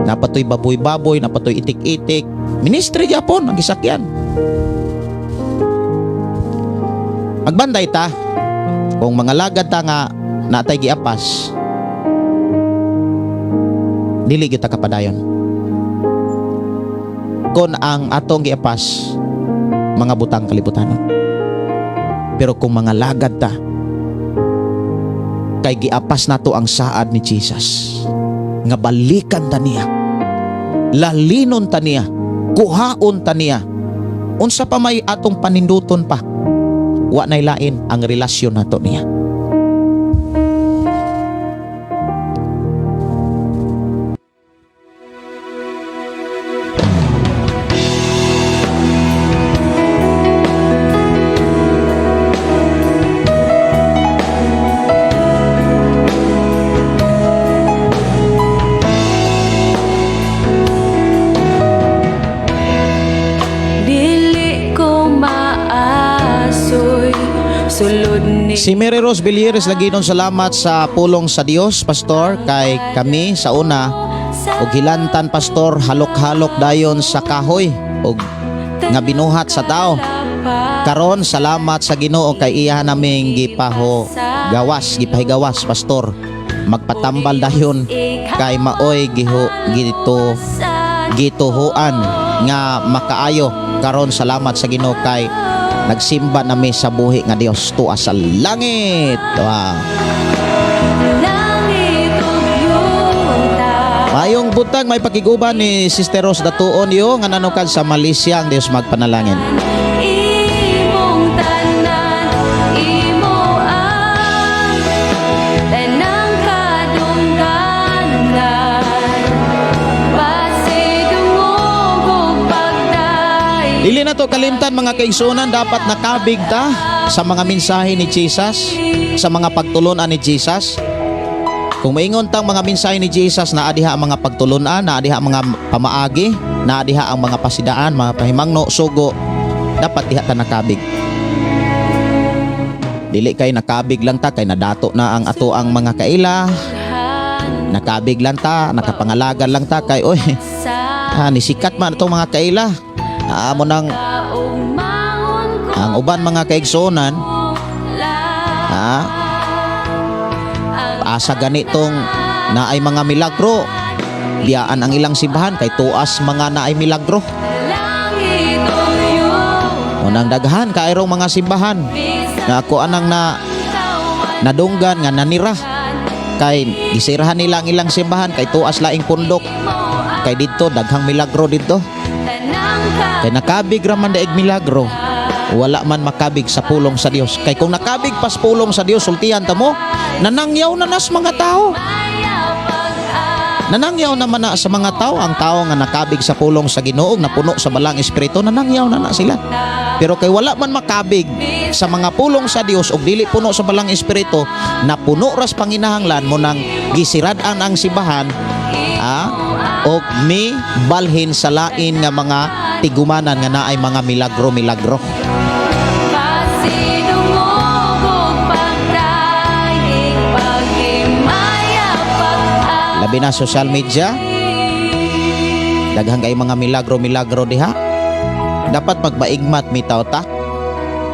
Napatoy baboy-baboy, napatoy itik-itik. Ministry gyapon ang gisakyan. Magbantay ta kung mga lagad ta nga natay giapas, dili gyud ta kapadayon. Kung ang atong giapas mga butang kalibutan. Pero kung mga lagad ta kay giapas nato ang saad ni Jesus nga balikan ta niya, lalinon ta niya, kuhaon ta niya, unsa pa may atong paninduton pa, wa nay lain ang relasyon nato niya. Dili ko maasoy sulod ni Si Mary Rose Bilieres lagi nun, salamat sa pulong sa Dios, pastor, kay kami sa una og hilantan, pastor, halok-halok dayon sa kahoy og nga binuhat sa tao. Karon salamat sa Ginoo kay iya naming gipaho gawas, gipahigawas, pastor. Magpatambal dayon kay maoy giho gito gituhuan nga makaayo. Karon salamat sa Ginoo kay nagsimba nami sa buhi nga Dios tuwa sa langit. Wow. Langit ug yuta. Mayong butag, may pakiguban ni Sister Rose Datuon yo nga nanukad sa Malaysia. Ang Dios magpanalangin. Imong tanan, imo ang tanang kadungganan. Pasidungog ug pagdaig. Dili na to kalimtan, mga kaigsunan, dapat nakabig ta sa mga mensahe ni Jesus, sa mga pagtulunan ni Jesus. Kung maingon tang mga mensahe ni Jesus, naa diha ang mga pagtulunan, naa diha ang mga pamaagi, naa diha ang mga pasidaan, mga pahimangno, sugo, dapat diha ta nakabig. Dili kay nakabig lang ta kay nadato na ang ato ang mga kaila, nakabig lang ta, nakapangalagan lang ta kay oy, nisikat man itong mga kaila. Amo nang ang uban mga kaigsuonan, asa ganitong naay mga milagro, biyaan ang ilang simbahan kay tuas mga naay milagro. Unang daghan kairong mga simbahan nga ako anang na nadunggan nga nanira kay gisirahan nila ang ilang simbahan kay tuas laing pundok kay didto daghang milagro didto. Kay nakabig ra man daig milagro, wala man makabig sa pulong sa Dios. Kay kung nakabig pas pulong sa Dios, sultihan ta mo, nanangyaw na nas mga tao. Nanangyaw naman na sa mga tao, ang tao nga nakabig sa pulong sa Ginoo, napuno sa Balaang Espiritu, nanangyaw na na sila. Pero kay wala man makabig sa mga pulong sa Dios ug dili puno sa Balaang Espiritu, napuno ras panginahanglan mo nang gisirad-an ang simbahan, og mi balhin sa lain nga mga tigumanan nga naay mga milagro-milagro. Pasidungog og pagdaig, paghimaya, pag Labi na social media, daghan kay mga milagro-milagro diha. Dapat magmaigmat mitaw ta.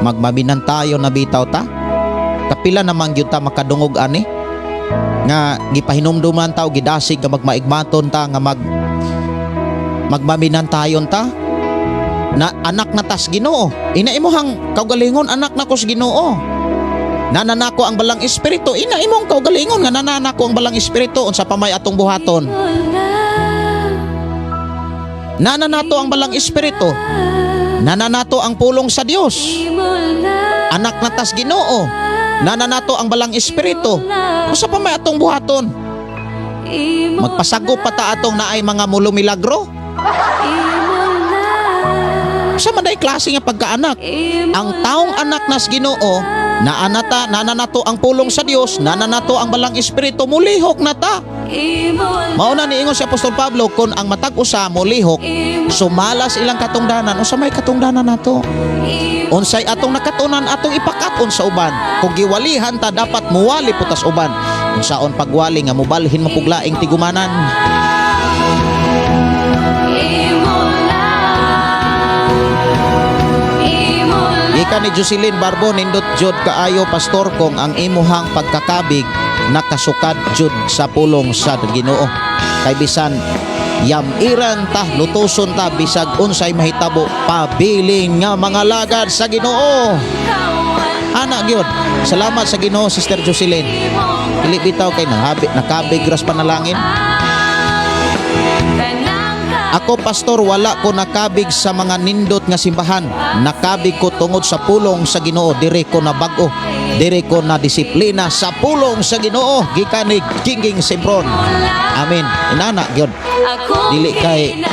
Magmabinan tayo na bitaw ta. Kapila namang gyud ta makadungog ani nga gipahinumduman ta o gidasig nga magmaigmaton ta, nga magmaminan tayon ta na anak na tas Ginoo. Ina imuhang kaugalingon, anak na ko sa Ginoo. Nananako ang Balang Espiritu. Ina imong kaugalingon nga nananako ang Balang Espiritu, unsa pa may atong buhaton? Nananato ang Balang Espiritu. Nananato ang pulong sa Dios. Anak na tas Ginoo. Nananato ang Balang Espiritu. Unsa pa may atong buhaton? Magpasago pa ta atong naay mga mulumilagro? Sa man day klase nga pagkaanak? Ang taong anak nas Ginoo, naanata, nananato ang pulong sa Dios, nananato ang Balang Espiritu, mulihok na ta. Mao na niingon si Apostol Pablo, kung ang matag usa molihok sumalas ilang katungdanan, unsa may katungdanan nato? Unsay atong nakatunan, atong ipakaton sa uban. Kung giwalihan ta, dapat muwali putas uban. Unsaon pagwali nga mubalhin mo puglaing tigumanan? Gikan ni Jocelyn Barbo, "Nindot jud kaayo, Pastor Kong, ang imuhang pagkakabig nakasukad jud sa pulong sa Ginoo. Kay bisan yamiran ta, lutuson ta, bisag unsay mahitabo, pabilin nga mga lagad sa Ginoo." Ana gyud. Salamat sa Ginoo, Sister Jocelyn. Dili bitaw kay nahabi, nakabig ras panalangin. "Ako, Pastor, wala ko nakabig sa mga nindot nga simbahan. Nakabig ko tungod sa pulong sa Ginoo. Dire ko na bag-o. Dire ko na disiplina sa pulong sa Ginoo." Gikan ni Gingging Sempron. Amen. Inana gyud. Dili kay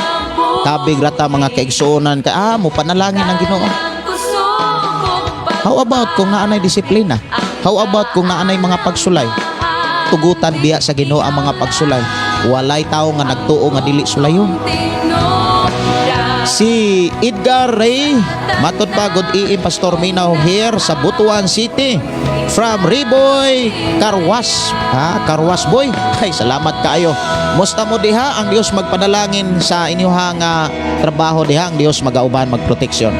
kabig rata, mga kaigsuonan, kay mo panalangin ang Ginoo. How about kung naanay disiplina? How about kung naanay mga pagsulay? Tugutan biya sa Ginoo ang mga pagsulay? Walay tao nga nagtuo nga dili sulayon. Si Edgar Ray, matod pa, "Good AM, Pastor Minaw here sa Butuan City. From Riboy Carwas." Ha, Carwas Boy. Ay, salamat kaayo. Musta mo diha? Ang Dios magpanalangin sa inyong trabaho diha. Ang Dios magauban, magproteksyon.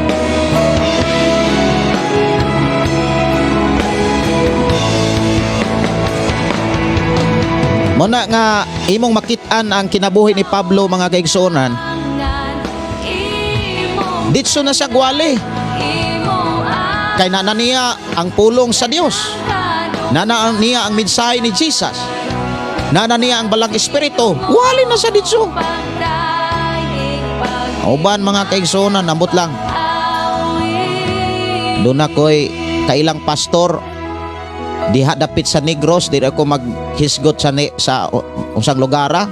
Muna nga imong makit-an ang kinabuhi ni Pablo, mga kaigsuonan. Ditso na sa gwali. Kay nana niya ang pulong sa Dios. Nana niya ang mensahe ni Jesus. Nana niya ang Balang Espiritu. Wali na sa ditso. Uban, mga kaigsuonan, ambot lang. Doon ako'y kailang pastor diha dapit sa Negros, di ako maghisgot sa unsang lugara.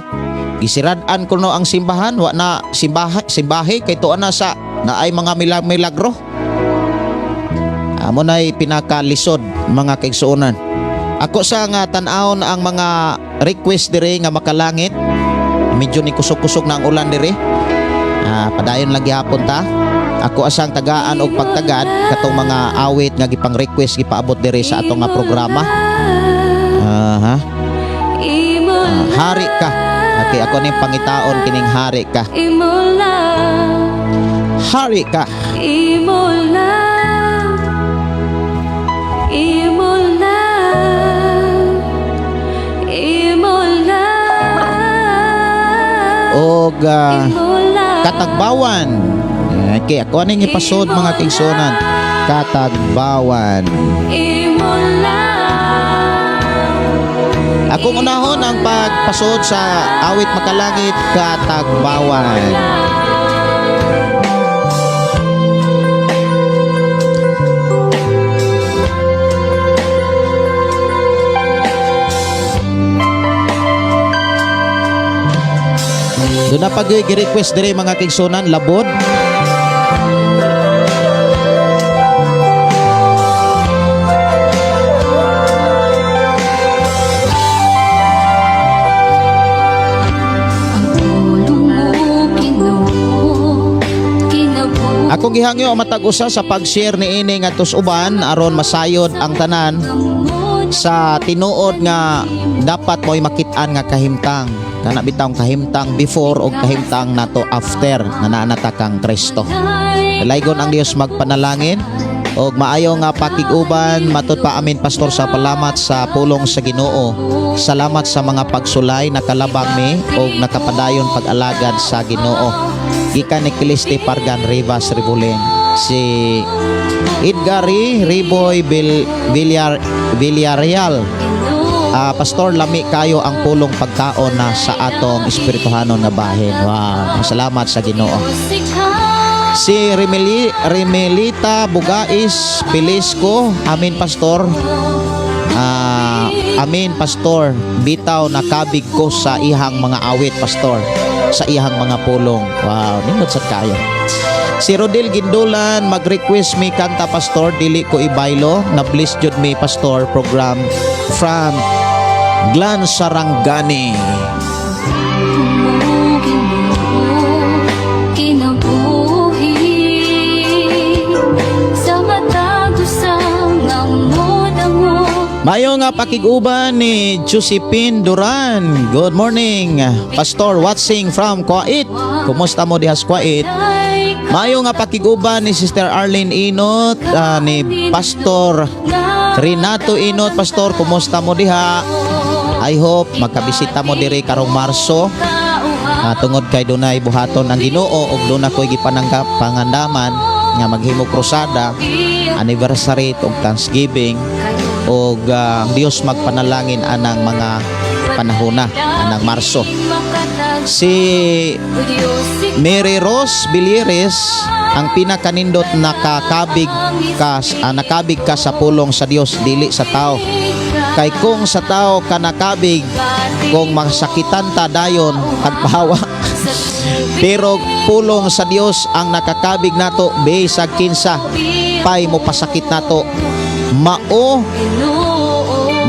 Gisirad-an ko no ang simbahan, wa na simbahe, simbahe kay tuan na sa naay mga milagro. Amo nay pinakalisod, mga kaigsuonan. Ako sa nga tan-awon ang mga request dire nga makalangit. Medyo ni kusog-kusog na ang ulan dire. Padayon lang gihapon ta. Ako asang tagaan og pagtagad katong mga awit nga gipang request, gipaabot dire sa atong nga programa. Aha. "Hari Ka." Okay, ako ning pangitaon kining "Hari Ka." Imo lang, "Hari Ka." imo lang, imo lang, imo lang, Og imo lang. "Katagbawan." Okay, ako aning ipasod, mga kaigsuonan. "Katagbawan." Imo lang. Akong unahon ang pagpasod sa awit makalangit, "Katagbawan." Doon na pag request dire, mga kaigsunan, labod. Ang pulong mo, Ginoo, kinabuhi. Akong gihangyo ang matag usa sa pag-share niini ngadto sa uban aron masayod ang tanan sa tinuod nga dapat mo'y makit-an nga kahimtang, kana bitawng kahimtang before o kahimtang nato after nga naa na ta kang Kristo. Laygon ang Dios magpanalangin og maayo nga pakig-uban. Matud pa, amin pastor, sa palamat sa pulong sa Ginoo. Salamat sa mga pagsulay, nakalabang mi og nakapadayon pag-alagad sa Ginoo. Gikan ni Kiliste Pargan Rivas Ribulin. Si Edgary Riboy Villar, Villarreal. Pastor, lami kayo ang pulong pagkaon na sa atong espirituhanon nga bahin. Wow, salamat sa Ginoo. Si Remelita Bugais Pilisco, amin pastor. Amin pastor, bitaw nakabig ko sa ihang mga awit, pastor, sa ihang mga pulong. Wow, nindot sad kayo. Si Rodel Gindulan, mag-request mi kanta pastor, dili ko ibaylo, na bless jud mi pastor program, from Glan Sarangani. Mo, Ginoo, kinabuhi sa matag usa nga modangop. Mayo nga pakig-uban ni Josephine Duran. Good morning, Pastor, watching from Kuwait. Kumusta mo diha sa Kuwait? Mayo nga pakig-uban ni Sister Arlene Inot, ni Pastor Renato Inot. Pastor, kumusta mo diha? I hope makabisita mo diri karong Marso. Tungod kay dunay buhaton ang Ginoo ug duna ko'y gipanangga pangandaman nga maghimo krusada, anniversary ug Thanksgiving, ug ang Dios magpanalangin anang mga panahona anang Marso. Si Mary Rose Bilieres, ang pinakanindot nakakabig ka sa pulong sa Dios, dili sa tao. Kay kung sa tao ka nakabig, kung masakitan ta dayon tagpahawa. Pero pulong sa Dios ang nakakabig nato, bisag kinsa pay mo pasakit nato, mao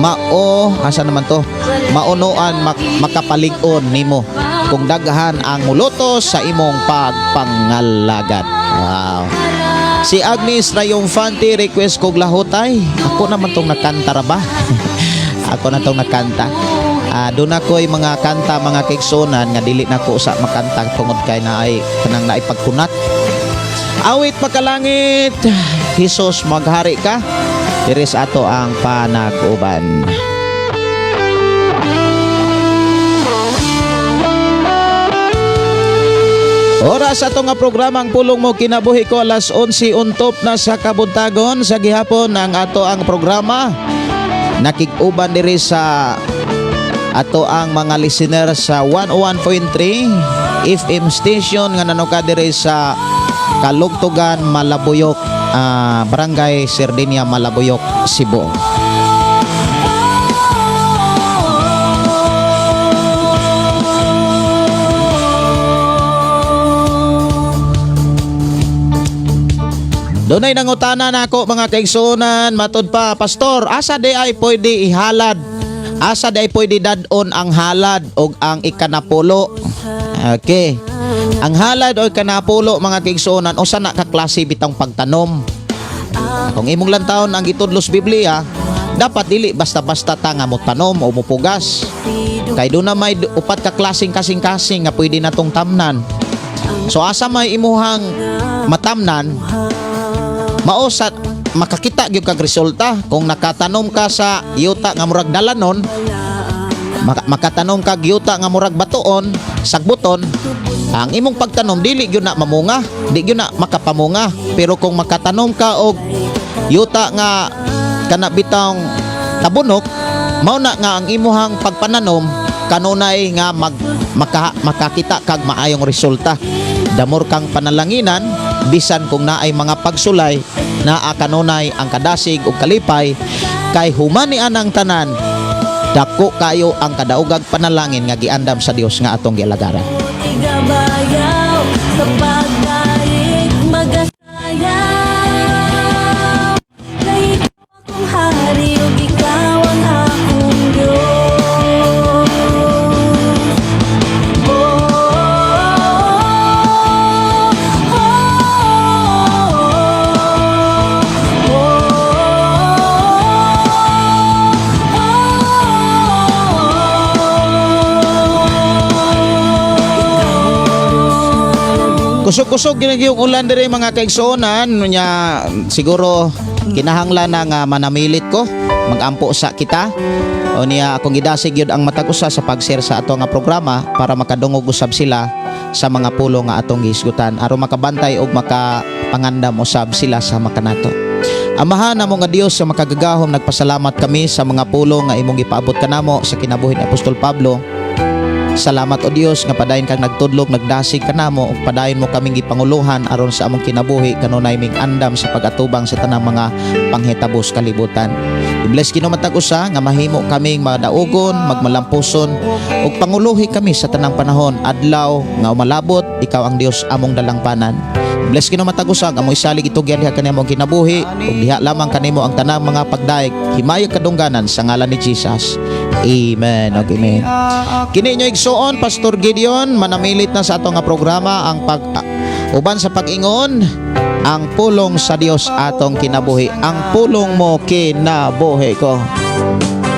mao asa naman to, maunoan makapalig-on nimo kung daghan ang mulutos sa imong pagpangalagad. Wow. Si Agnes Triumphante, request kog lahutay. Ako naman tong nakanta ra ba? Ako na tong nakanta. Doon ako'y mga kanta, mga kaigsunan, nga dili na ko sa makanta tungod kay naay kanang naay pagkunat. Awit makalangit, Jesus maghari ka. Diri sa ato ang panag-uban. Oras ato nga programa ang pulong mo kinabuhi ko, alas 11 untop na sa kabuntagon sa gihapon ang ato ang programa. Nakig-uban diri sa ato ang mga listener sa 101.3 FM station nga nanuka diri sa Kalugtugan, Malabuyok, Barangay Sardinia, Malabuyok, Cebu. Dunay nangutana nako, mga kaigsunan, matud pa, pastor, asa di ay pwede ihalad? Asa di ay pwede dadon ang halad og ang ikanapulo? Okay. Ang halad o ikanapulo, mga kaigsunan, usa na ka klase bitang pagtanom. Kung imong lantawon ang gitudlo sa Biblia, dapat dili basta-basta ta nga motanom o mopugas. Kay doon na may upat ka klaseng kasing-kasing nga pwede natong tamnan. So asa may imuhang matamnan, mao sa makakita gyud kag resulta. Kung nakatanom ka sa yuta nga murag dalanon, makatanom kag yuta nga murag batuon, sagbuton, ang imong pagtanom dili gyud na mamunga, di gyud na makapamunga. Pero kung makatanom ka og yuta nga kana bitawng tabunok, mao na nga ang imuhang pagpananom kanunay nga makakita kag maayong resulta. Damor kang panalanginan bisan kung naay mga pagsulay, naa kanunay ang kadasig ug kalipay kay humani anang tanan, dako kayo ang kadaogag panalangin nga giandam sa Dios nga atong gialagaran. Magabayaw sa pagdaig, magasayaw. Kay ikaw akong hari ug ikaw ang akong Diyos. Oh. Kusog-kusog gini yung ulan diri, mga kaigsuonan, nya siguro kinahanglan na nga manamilit ko, magampo sa kita. O niya, akong gidasig yun ang matag usa sa pag-share sa ato nga programa para makadungog usab sila sa mga pulong nga atong gihisgutan aron makabantay og makapangandam usab sila sa makanato. Amahan namo nga Dios sa makagagahom, nagpasalamat kami sa mga pulong nga imong gipaabot kanamo sa kinabuhi ni Apostol Pablo. Salamat, o Dios, nga padayon kang nagtudlog, nagdasig kanamo ug padayon mo kaming gipanguluhan aron sa among kinabuhi kanunay ming andam sa pag-atubang sa tanang mga panghitabo sa kalibutan. I-bless Ginoo matag usa nga mahimo kaming madaugon, magmalampuson ug panguluhi kami sa tanang panahon, adlaw nga umalabot, ikaw ang Dios among dalangpanan. Bless Ginoo matag usa nga mo isalig itugyan diha kanimo ang kinabuhi ug diha lamang kanimo ang tanang mga pagdaig, himayag kadungganan sa ngalan ni Jesus. Amen. Okay, amen. Kini inyo igsuon, Pastor Gideon, manamilit na sa ato nga programa ang pag uban sa pag-ingon, ang pulong sa Dios atong kinabuhi. Ang pulong mo kinabuhi ko.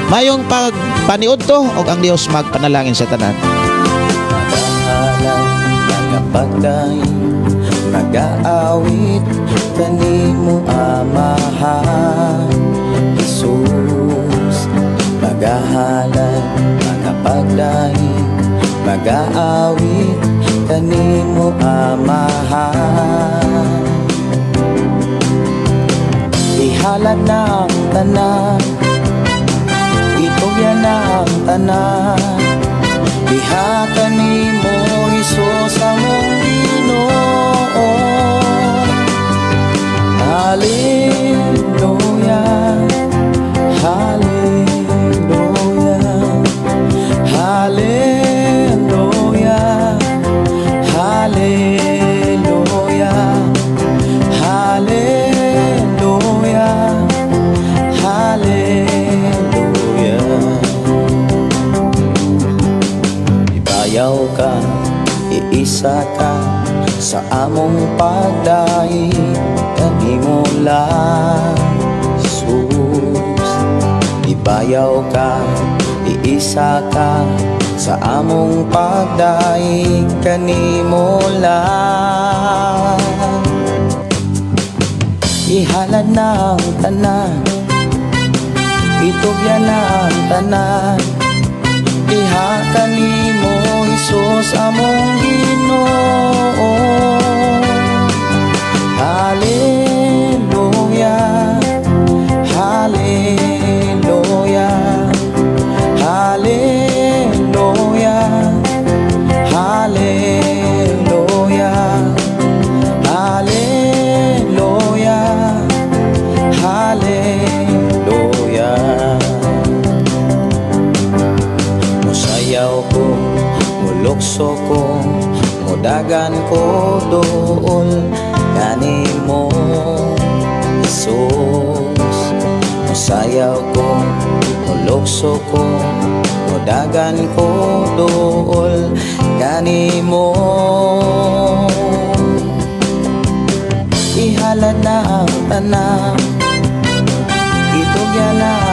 Mayong pagpaniud to og ang Dios magpanalangin sa tanan. Magahalay, magapagdaig, magaawit kanimo, Amahan Jesus. Magahalay, magapagdaig, magaawit kanimo, Amahan. Ihalad na ang tanan, itugyan na ang tanan diha kanimo, Hesus among Ginoo. Hallelujah, Hallelujah, Hallelujah, Hallelujah, Hallelujah, Hallelujah. Ibayaw ka, iisa ka sa among pagdaig kanimo lang, Jesus. Ibayaw ka, iisa ka sa among pagdaig kanimo lang. Ihalad na ang tanan, itugyan na ang tanan diha kanimo, Hesus among Ginoo. Hallelujah, Hallelujah, Hallelujah, Hallelujah, Hallelujah, Hallelujah. Musayaw ko, mulukso ko, mudagan ko dool kanimo, Jesus. Musayaw ko, mulukso ko, mudagan ko dool kanimo. Ihalad na ang tanan, itugyan na.